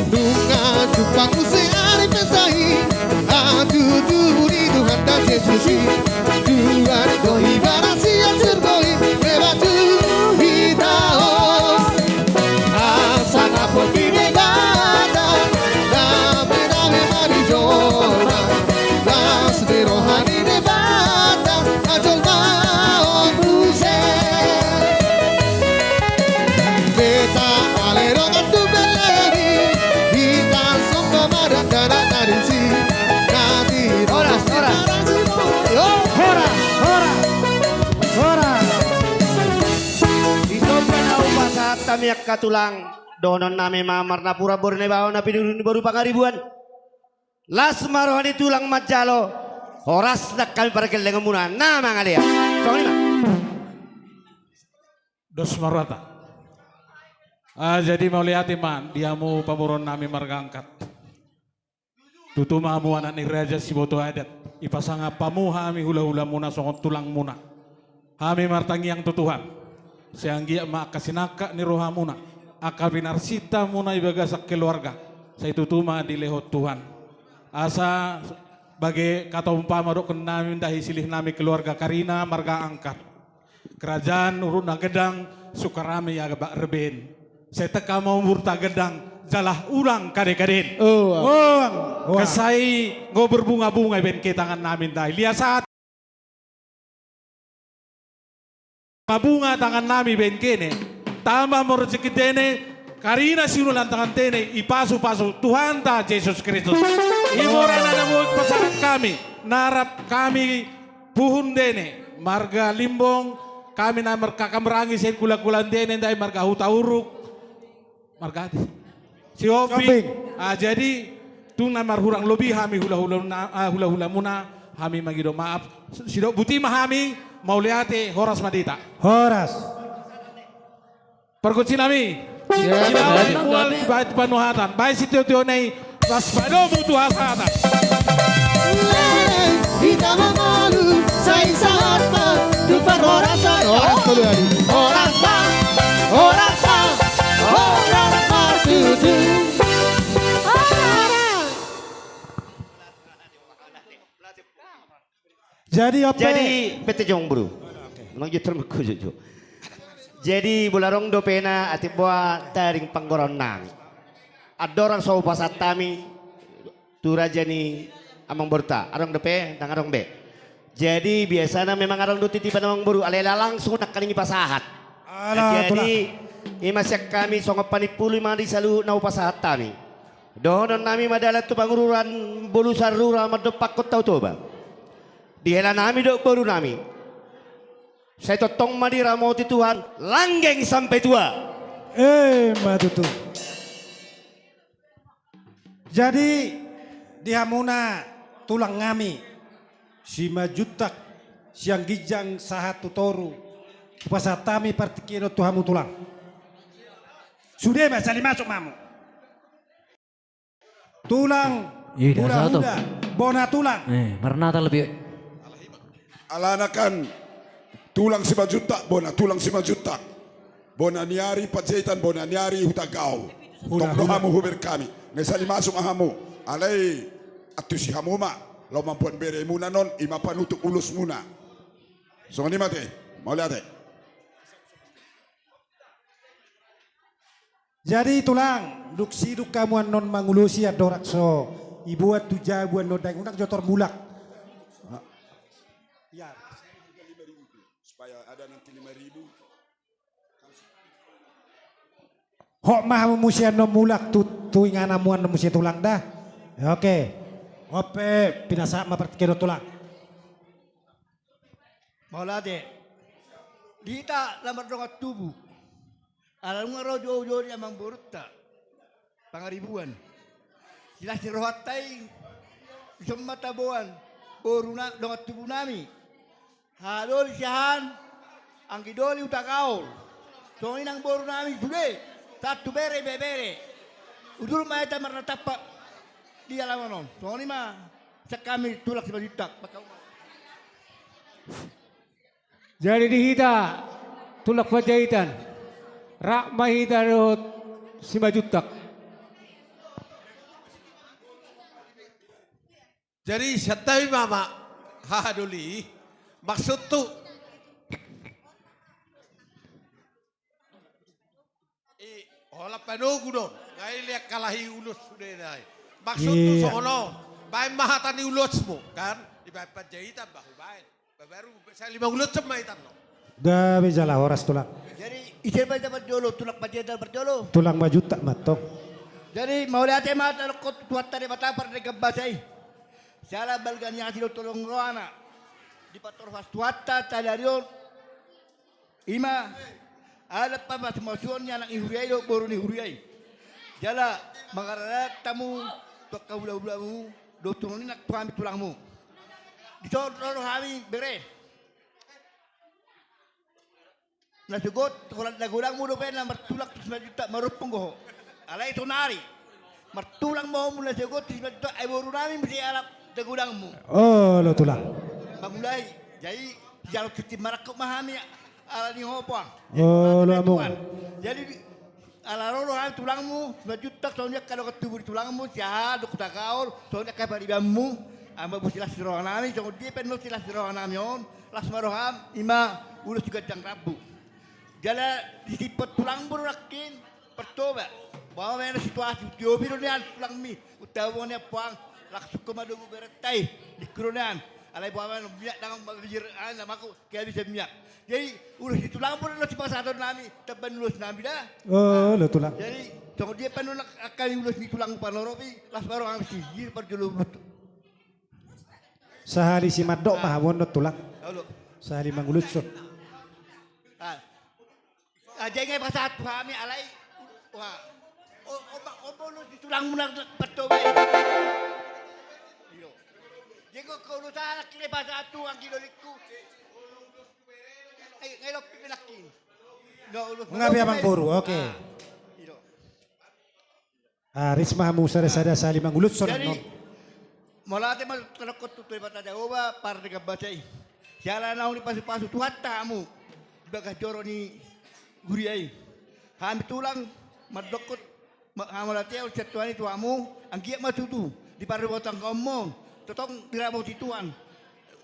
Nunga jumpang muse ari pesta i, hatutubu ni Tuhanta Jesus i. Tuhan do ibarat sian surgo i, lewat tu hita on. Asa na potti Debata, dame-dame ma di jolma. Las ni roha ni Debata, na jolma on muse. Beta ale dongan tu bere i, hita somba ma dakdanak na disi. Horas, horas. Horas, horas. Horas. Di son pe na hupasahat hami angka tulang, dohonon nami ma marnapuran boru Naibaho na pinudun ni boru Pangaribuan. Las ma roha ni tulang manjalo. Horas nang hami pargellengon muna na mangalehon. Songon i ma. Dos ma rohanta. Ah, jadi mauliate ma di hamu pamoruon nami marga Angkat. Tutu ma hamu anak ni raja siboto adat. Ipasangap hamu hami hula-hula muna songon tulang muna. Hami martangiang tu Tuhan. Sai anggiat ma angka sinangkap ni roha muna, angka pinarsinta muna di bagasan keluarga, sai tutu ma dilehon Tuhan. Asa bage hata umpama dohonon nami, dahi silih nami keluarga Karina marga Angkat. Kerajaan Uruk na Gendang, Sukarame Abak Reben. Sai tangkas ma umurta gendang, jala unang kade-kadeen. Oh. Unang. Unang. Asa sai nunga berbunga-bunga ibaen ke tangan nami ndai. Lias hata. Mabunga tangan nami ibaen ke ne, tamba ma rezeki ndene, karina siulaon tangan ndene, ipasu-pasu Tuhanta Jesus Kristus. I ma na boi pasahat hami, na rap hami puhun ndene, marga Limbong, hami na markaka marangi sian kula-kula ndene, ndai marga Hutauruk. Marga Sihombing. Sihombing. Ah, jadi, tung na marhurang lobi hami hula-hula na, ah, hula-hula muna, hami mangido maaf. Sidok boti ma hami, mauliate, horas ma di hita. Horas. Pargonsi nami. Siap. Sinaon di mual, baen panuhatan. Baen sitio-tio na i. Las padomu tu hasahatan. Hita ma molu, sai sahat ma tu parhorasan. Horas ma, horas ma, horas ma tutu. Jadi, ope. Jadi, pete jong, bro. Oke. Nang juter mako jojo. Jadi, bola rong dope na atik boa taring panggoraon nami. Andorang so hupasahat hami tu raja ni amangborunta, adong dope, ndang adong be. Jadi biasana memang adong do titipan amangboru, alai langsung nangkaning dipasahat. Ala, jadi, tulang. Ima sian hami songon panimpuli ma di saluhut na hupasahat hami. Dohonon nami ma dalan tu pangururan, bolusan rura mandompakkon Tao Toba. Dihela nami dohot boru nami. Sai tongtong ma diramoti Tuhan, langgeng sampe tua. Emma tutu. Jadi, di hamuna tulang nami, Simanjuntak, sian ginjang sahat tu toru, hupasahat hami partingkian on tu hamu tulang. Sude ma, sahali masuk ma hamu. Tulang, ih, dah satu. Bona tulang. Eh, marnata lebih. Alana kan tulang Simanjuntak, bona tulang Simanjuntak. Bona ni ari Panjaitan, bona ni ari Hutagaol. Hula, tong do hula. Hamu hubereng hami. Nunga sahali masuk ma hamu. Alai antusi hamu ma. Laho mamboan beremuna non, ima panutup ulosmuna. Songon i ma ate. Mauliate. Jadi tulang, dung sidung hamu annon mangulosi andorang so diboan tu jabu annon, dang unang jo tormulak. Iya. Supaya ada nanti lima ribu. Hot ma hamu muse annon mulak tu, tu ingananmu annon muse tulang da. Oke. On pe pinasahat ma partingkian on tulang. Mauliate. Di hita na mardongan tubu. Ala nunga ro jouon ni amangborunta. Pangaribuan. Silas ni rohanta i. Dison ma taboan. Boru na, dongan tubu nami. Haha doli Siahaan. Anggi doli Hutagaol. Songon i nang boru nami sude. Sahat tu bere, ibebere. Udur ma hita marnatampak. Di alaman on. Songon i ma. Sian hami tulang Simanjuntak. Jadi di hita tulang Panjaitan, rap ma hita dohot Simanjuntak. Jadi sian hami ma, ma haha doli, maksudhu. I, holan panogu do. Nga i lean halahi ulos sudena i. Maksudhu songon on. Baen ma hata ni ulosmu, kan? Dibaen Panjaitan, bah, baen. Baru sahali mangulosson ma hita annon. Gabe jala horas tulang. Jadi, ise ma hita parjolo, tulang Panjaitan parjolo. Tulang Simanjuntak ma antong. Jadi, mauliate ma tadokkon tu Tuhanta Debata pardenggan basa i. Siala balga ni asi do tolong rohana. Dipatorhas Tuhanta sadari on. Ima, adat pamasumasuon ni anak ni huria i dohot boru ni huria i. Jala, mangararat hamu, tu angka hulahulamu, dohot tu nang tu hami tulangmu. Dison ro do hami, bere. Na sogot, holan dagodangmu dope na martulang tu Simanjuntak, marompung do ho. Alai sonari. Martulang ma ho muna sogot tu Simanjuntak, ai boru nami muse halak dagodangmu. Olo tulang. Mangulai, jadi jalo tintin marangkup ma hami ala ni ho poang. Olo amang. Jadi ala ro do hami tulangmu, Simanjuntak, songon i angka dongan tubu ni tulangmu, Siahaan dohot Hutagaol, songon i angka paribanmu, amba bo silas ni roha nami, songon dia pe annon silas ni roha nami on, las ma roham, ima ulos tu ganjang rambu. Jala disiphon tulangmu do nangkin, Partoba, boha ma na situasi, tiopi do nian tulangmi, untabu nian poang, langsung ho ma domu berenta i, ningku do nian, alai boha ma na miak dang mabiar, ah, na mangku, kehabisan miak. Jadi, ulos ni tulangmu do na sipasahaton nami, tamba ni ulos nami da. Olo tulang. Jadi, songon dia pe annon angka ni ulos ni tulangmu panoropi, las ma roham sijir parjolo butu. Sahali simandok ma hamu annon tulang. Olo. Sahali manguloshon. Ah. Ah, jadi nga dipasahat tu hami alai, wah. O, o, o, o, ulos ni tulangmu na Partoba i. Iyo. Jadi nga ulos anak i dipasahat tu anggi dolingku. Ai, nga i lopi pe nangkin. Nga ulos. Nga pe amangboru, oke. Ah, iyo. Aris ma hamu sada-sada sahali manguloshon annon. Jadi, mauliate ma tadokkon tu Debata Jahowa pardenggan basa i. Siala naung dipasupasu Tuhanta hamu di bagas joro ni huria i. Hami tulang mandokkon ma-, hamauliateon sian Tuhan i tu hamu, anggiat ma tutu di parbuatonmu on tongtong diramoti Tuhan.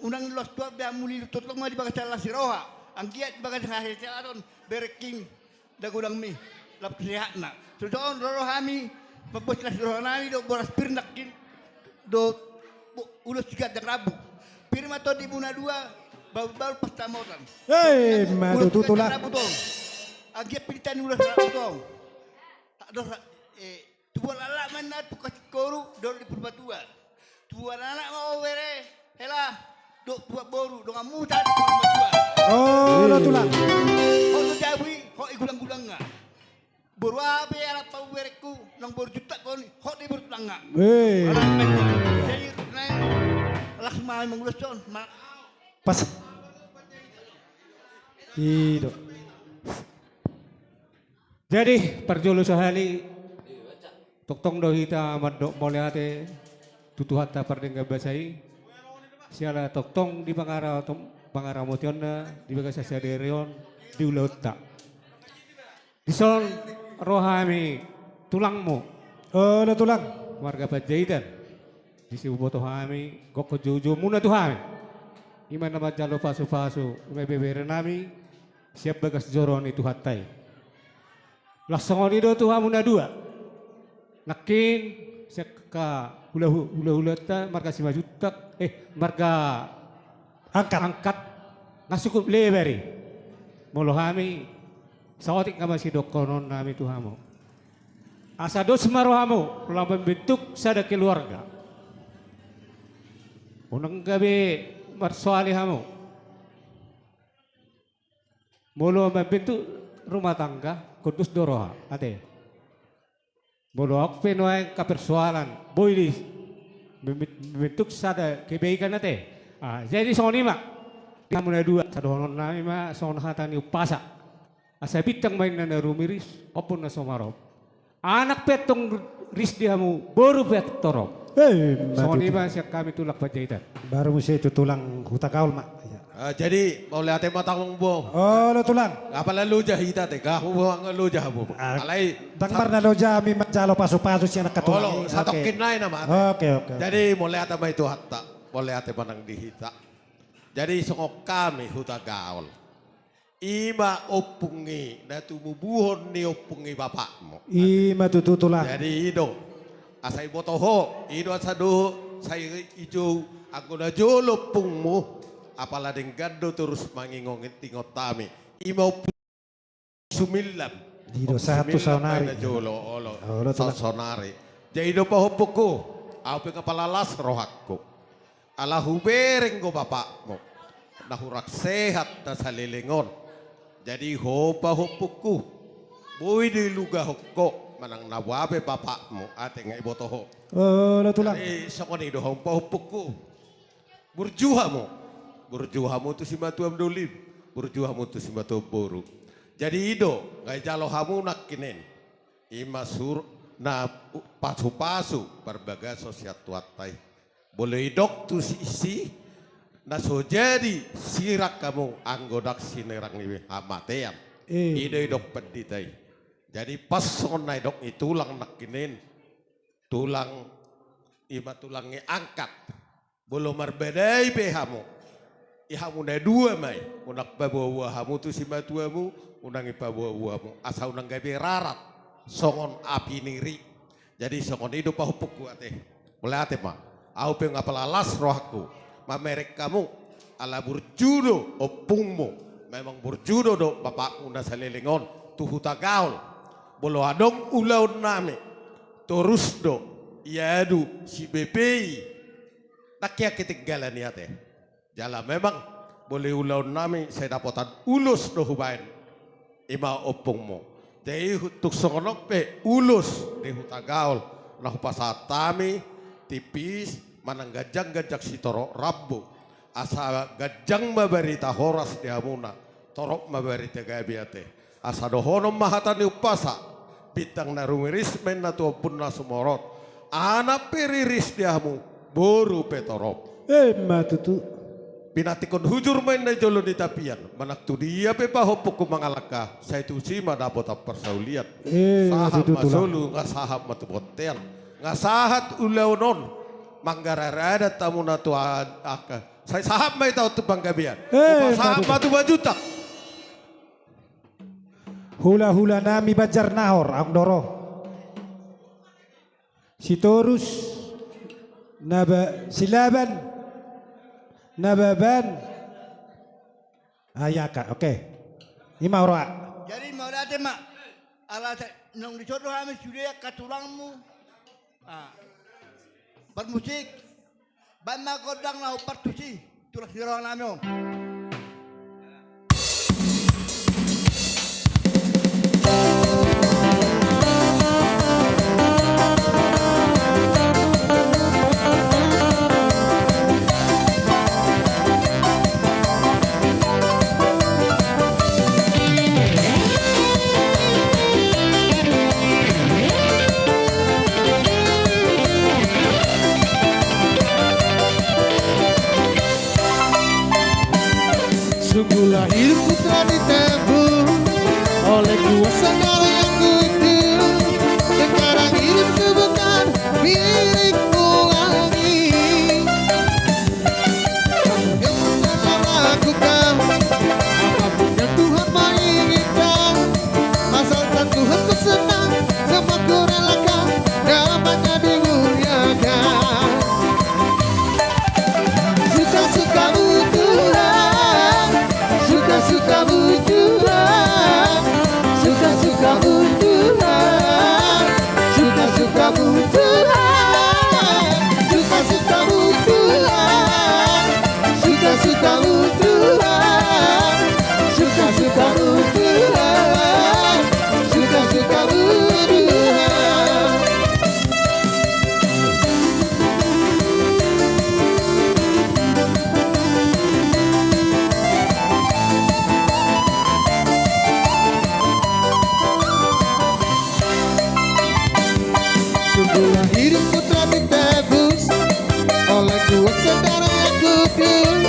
Unang loas Tuhan be hamu lilu, tongtong ma di bagasan las ni roha, anggiat di bagasan hasehaton berengkon dagodangmi, lam sehatna. Songon i ro do hami Mamboan las roha nami do boras pir nangkin dohot bo-, ulos siganjang rambu. Pir ma tondimuna dua, bahulbahul pansamotan. Hei, ma tutu, Tulang. Ulos siganjang rambu tong. Anggiat pinta ni ulos rambu tong. Tak dosa, eh, tubuan anak ma inna, tungkas singkoru dohot di Purbatua. Tubuan anak ma, o bere, hela, dohot tubuan boru, donganmu tadi Purbatua. Olo, Tulang. Hot do jabu i, hot i gulang-gulangna. Boru aha pe anak pahuberengku, nang boru Juntak pe on, hot do i boru tulangna. Hei. Ala, jadi, nah, langsung ma mangulos on, ma- Pas. I do. Jadi, parjolo sahali, tongtong do hita mandok mauliate tu Tuhanta pardenggan basa i, siala tongtong di pangara-, pangaramotionna di bagasan sadari on di ulaonta. Dison ro hami tulangmu. Olo, Tulang. Marga Panjaitan. Disi huboto hami gokhon joujoumuna tu hami. I ma na manjalo pasupasu, i ma ibebere nami sian bagas joro ni Tuhanta i. Laos songon i do tu hamu na dua. Nangkin sian angka hula-, hulahulanta marga Simanjuntak, eh, marga Angkat. Angkat. Nga cukup lebar i. Molo hami, saotik nga masidohonon nami tu hamu. Asa dos ma rohamu, lam mambentuk sada keluarga. Unang gabe marsoal i hamu. Molo mambentuk rumah tangga, kondus do roha, ate. Molo ahu pe nuaeng angka persoalan, boi di mem-, membentuk sada kebaikan, ate. Ah, jadi songon i ma. Di hamu na dua, asa dohonon nami ma songon hata ni umpasa. Asa bintang ma inna na rumiris, ombun na sumarop. Anak pe antong ris di hamu, boru pe antong torop. Eh, songon i ma sian hami Tulang Panjaitan. Baru muse tu Tulang Hutagaol ma. Iya. Ah, jadi, mauliate ma tong, Amang Boru. Olo, Tulang. Apala loja hita ate, nga hamu, nga loja hamu. Ah, alai ndang sa-, marnaloja hami manjalo pasupasu sian angka tulang. Olo, i, satongkin nai nama ate. Oke, oke, oke. Jadi, mauliate ma i tu Tuhanta. Mauliate ma nang di hita. Jadi, songon hami Hutagaol. I ma ompung i, na tumubuhon ni ompung i bapakmu. I ma tutu, Tulang. Jadi i do. Asa iboto ho, i do asa dohot, sai ijou, anggo na jolo ompungmu, apala denggan do torus mangingotingot hami. I ma Ompung Sumillan. I do, Ompung sahat tu Sumillan saonari. Na jolo, olo. Olo, Tulang. Sahat saonari. Jadi i do pahompungku, ahu pe nga pala las rohangku. Ala hubereng do bapakmu, na hurang sehat na saleleng on. Jadi ho pahompungku, boi do ilugahon ho manang na boha pe bapakmu, ate, nga iboto ho. Olo, Tulang. Jadi songon i do hamu pahompungku. Burju hamu. Burju hamu tu simatuam dolim. Burju hamu tu simatuam boru. Jadi i do, nga ijalo hamu nangkin i. I ma sur-, na u-, pasupasu parbagason sian Tuhanta i. Molo didok tu sisi, na so jadi sirang hamu anggo ndang sinirang ni hamatean. Eh. I do didok pandita i. Jadi pas songon na didok ni Tulang nangkin i, Tulang, i ma Tulang ni Angkat. Molo marbadai pe hamu, i hamu na dua ma i, unang paboaboa hamu tu simatuamu, unang dipaboaboa hamu, asa unang gabe rarat songon api ni ri. Jadi songon i do pahompungku, ate. Mauliate ma. Ahu pe nga pala las rohangku mamereng hamu, ala burju do ompungmu, memang burju do dohot bapakmu na saleleng on tu Hutagaol. Molo adong ulaon nami, torus do iadu si B P I. Nangkin ketinggalan i, ate. Jala memang, molo ulaon nami sai dapotan ulos do hubaen, i ma ompungmu. Jadi hu-, tung songon on pe ulos di Hutagaol na hupasahat hami, tipis, manang ganjang-ganjang sitorop rambu. Asa ganjang ma barita horas di hamuna, torop ma barita gabe, ate. Asa dohonon ma hata ni umpasa, bintang na rumiris ma inna tu ombun na sumorop. Anak pe riris di hamu, boru pe torop. Emma tutu. Pinantikhon hujur ma inna jolo ni tapian, manang tu dia pe pahompungku mangalangka, sai tusi ma dapotan parsaulian. Emma tutu, Tulang. Sahat ma solu, nga sahat ma tu bontean. Nga sahat ulaon on, manggarar adat hamuna tu a-, angka. Sai sahat ma hita on tu panggabean. Emma tutu. Hupasahat ma tu Simanjuntak. Hulahula nami Banjar Nahor, aung do ro. Sitorus, Naba-, Silaban, Nababan. Ah, ia, Kak, oke. Ima roha. Jadi mauliate ma. Ala sa-, naung dison do hami sude angka tulangmu. Ah. Parmusik. Baen ma gondang na hombar tusi, tulang ni roha nami on. Sungguhlah hidupku telah ditebus oleh kuasa darah yang kudus. Sekarang hidupku bukan milikku lagi. Yang pernah lakukan, apapun yang Tuhan menginginkan, asalkan Tuhanku senang, semua kurelakan, namanya dimuliakan. Suka-sukamu Tuhan, suka-sukamu Tuhan, suka-sukamu Tuhan, suka-sukamu Tuhan, suka-sukamu Tuhan, suka-sukamu Tuhan, suka-sukamu Tuhan, suka-sukamu Tuhan. Sungguhlah hidupku telah ditebus oleh kuasa darah yang kudus.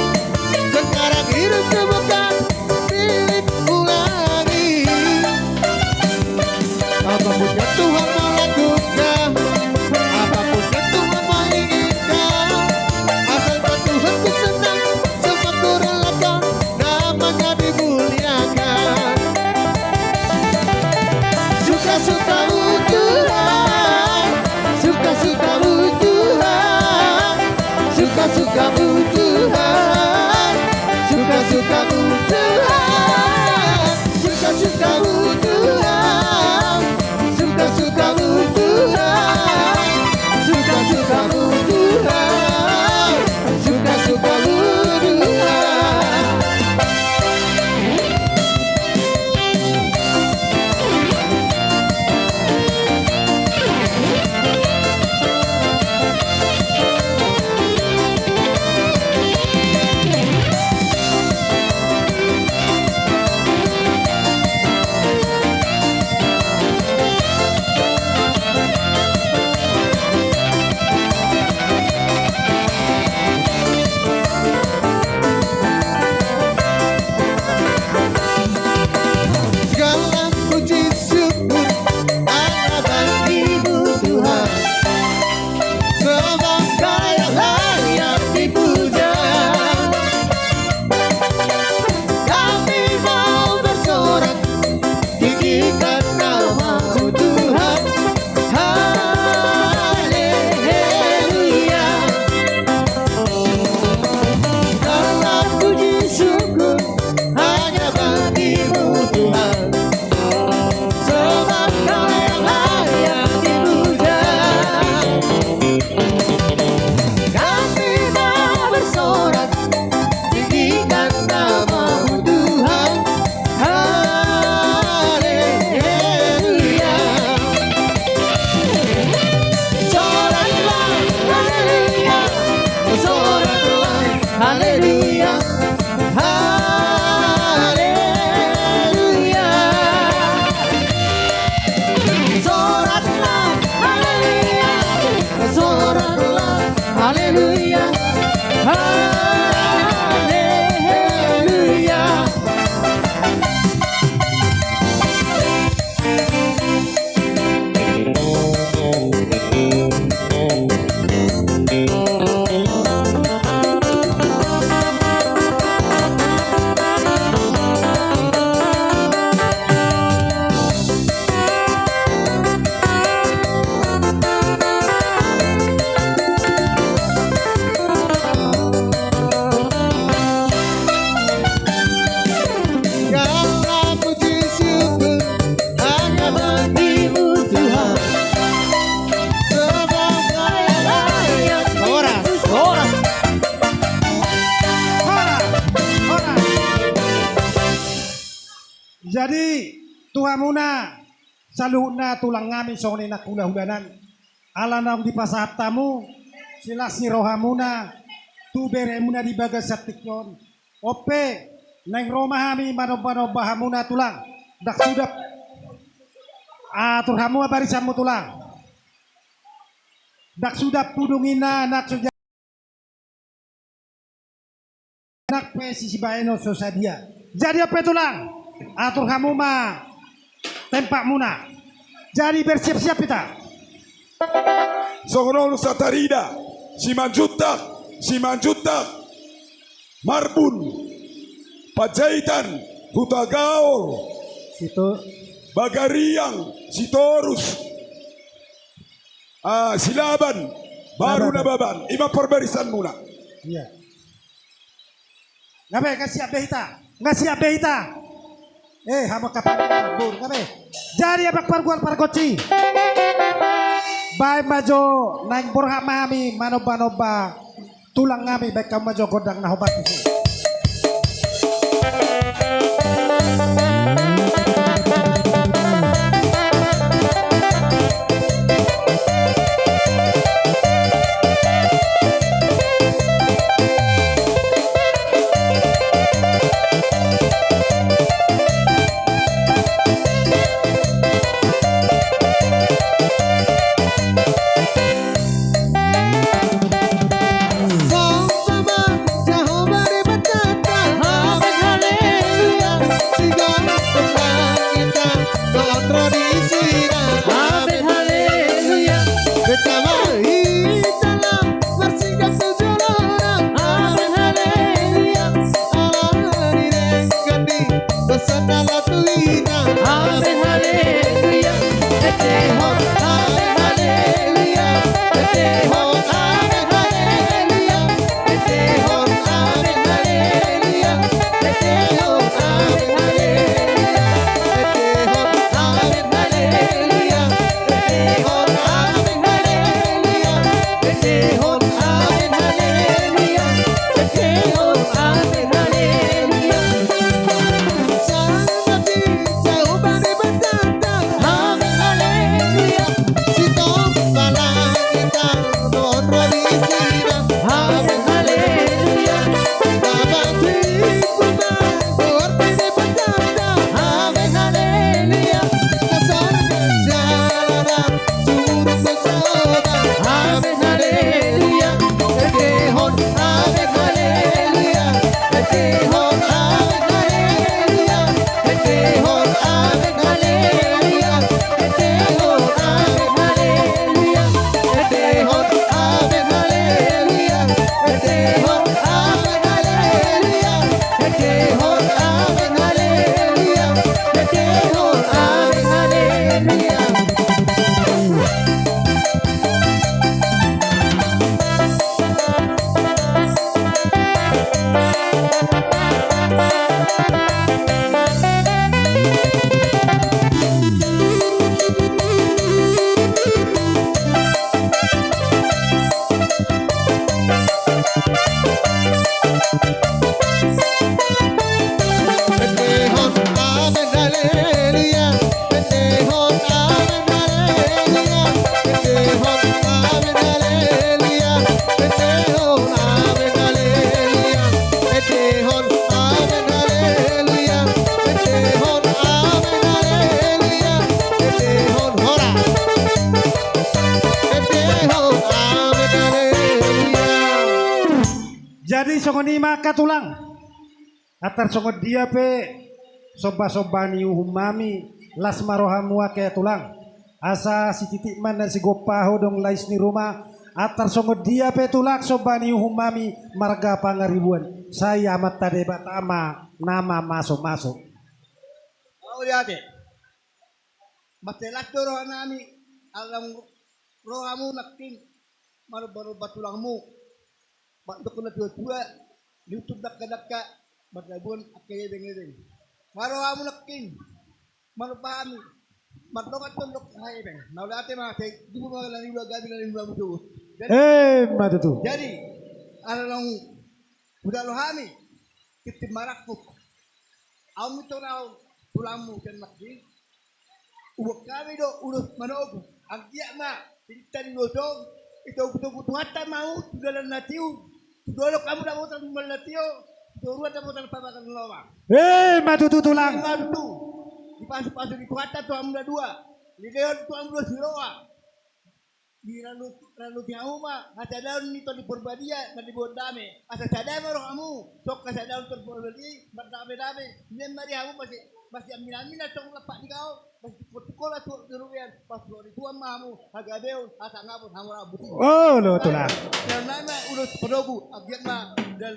Jadi tu hamuna saluhutna tulang nami songon i nang hulahulanan, ala naung dipasahat hamu silas ni rohamuna tu beremuna di bagasan tingki on. On pe naeng ro ma hami manombanomba hamuna tulang. Ndang suda, atur hamu ma barisanmu tulang. Ndang suda pudung inna, ndang suda anak pe sisibaenon so sadia. Jadi on pe tulang, atur hamu ma tempatmuna. Jadi bersiap-siap hita. Songon on Satarida, Simanjuntak, Simanjuntak, Marbun, Panjaitan, Hutagaol, Situ- Bagariang, Sitorus, ah, Silaban, baru Nababan. Nababan. I ma parbarisanmuna. Iya. Gabe, nga siap be hita. Nga siap be hita. Eh, hamu angka panggual, gabe. Jadi amang pargual pargonsi, baen ma jo, naeng borhat ma hami manombanomba tulang nami, baen hamu ma jo gondang na hombar tusi. Jadi songon i ma angka tulang. Antar songon dia pe sombasomba ni uhum nami, las ma rohamu angka tulang. Asa sititik ma na sigompa ho dohot lais ni ruma. Antar songon dia pe tulang somba ni uhum nami marga Pangaribuan, sai Amanta Debata ma na mamasumasu. Mauliate. Martelat do roha nami, ala naung ro hamu nangkin manombanomba tulangmu. Mandok na tuatua, liutur dangkadangka, mardabuan angka ibengebeng. Nga ro hamu nangkin manomba hami, mardongan tondok haha ibeng. Mauliate ma, sai tubu ma na niula gabe na niula mutu. Jadi, eh, ma tutu. Jadi ala naung hudalo hami tintin marangkup. Ahu mintong na ahu tulangmu sian Nangkin. Uboan hami do ulos manogu, anggiat ma pinta di ulos on, ditogutogu Tuhanta ma hamu tu dalan na tiu, tu dolok hamu dapotan mula na tio, tu toruan dapotan pabakan loma. Ima tutu tulang. Ima tutu. Dipasupasu ni Tuhanta tu hamu na dua, dilehon tu hamu do siroha. Diranuti hamu ma hasadaon ni Tondi Porbadia na diboan dame, asa sada ma rohamu songon hasadaon Tondi Porbadia i, mardamedame. Nian ma di hamu pasti, pasti aminaminan songon lampak ni gaol, pasti tungkoltungkol na suhot di robean, pasti suhot ni Tuhan ma hamu hagabeon, hasangapon, hamoraon, buti. Olo tulang. Sian nama ulos panogu, anggiat ma dan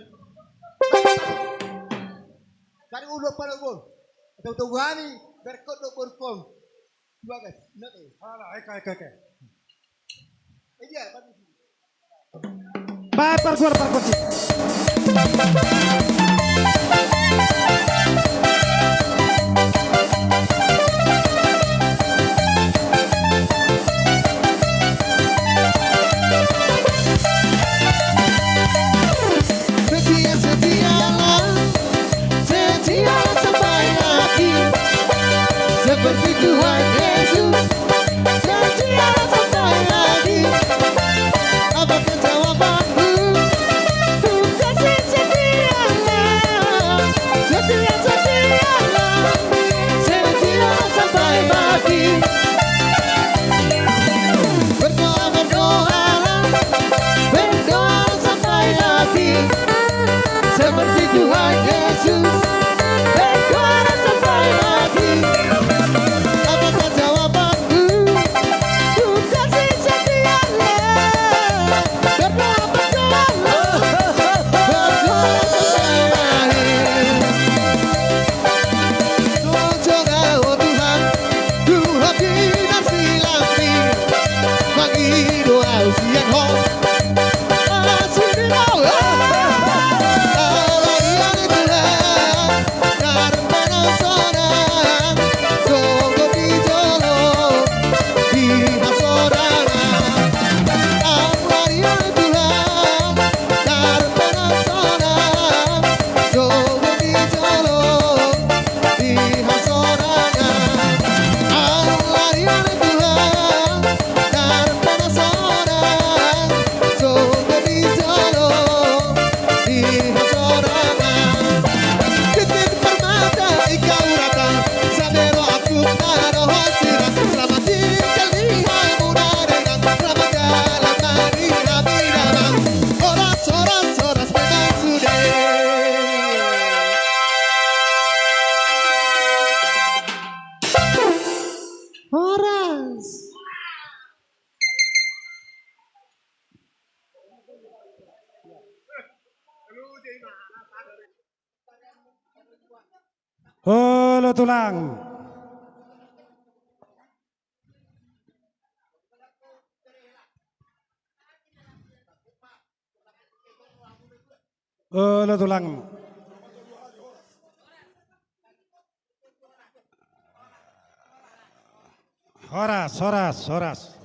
kari ulos panogu. Atau togu hami berkot do borkon. Bagas, ina pe. Ala, eka, eka, eka. Eh, dia, bagus. Baik, parguar, parguar. Setia, setialah, setia sampai akhir. Seperti Tuhan Yesus, setia sampai akhir. Apakah jawabanmu? Ku kasih setialah, setia, setialah, setia sampai mati. Berdoa, berdoalah, berdoa sampai mati. Seperti Tuhan Yesus, berdoa sampai mati. Apakah jawabanmu? Ku kasih setialah. Berdoa, berdoalah, berdoa sampai akhir. Jujur, o Tuhan, Tuhan pinarsilami, mangido au sian Ho. Asli ni Ho, ala Ia ni Tuhan, na marpenasoran, sogot di jolo di hasorangan. Ala Ia ni Tuhan, na marpenasoran, sogot di jolo di hasorangan. Ala Ia ni Tuhan, na marpenasoran, sogot di jolo di hasorangan. Titik permata i kauratan, sabero aku na dohot sirang, selamat tinggal di hamuna dengan, selamat jalan mari hami damang. Horas, horas, horas memang sude. Horas. Olo tulang. Olo tulang. Horas, horas, horas.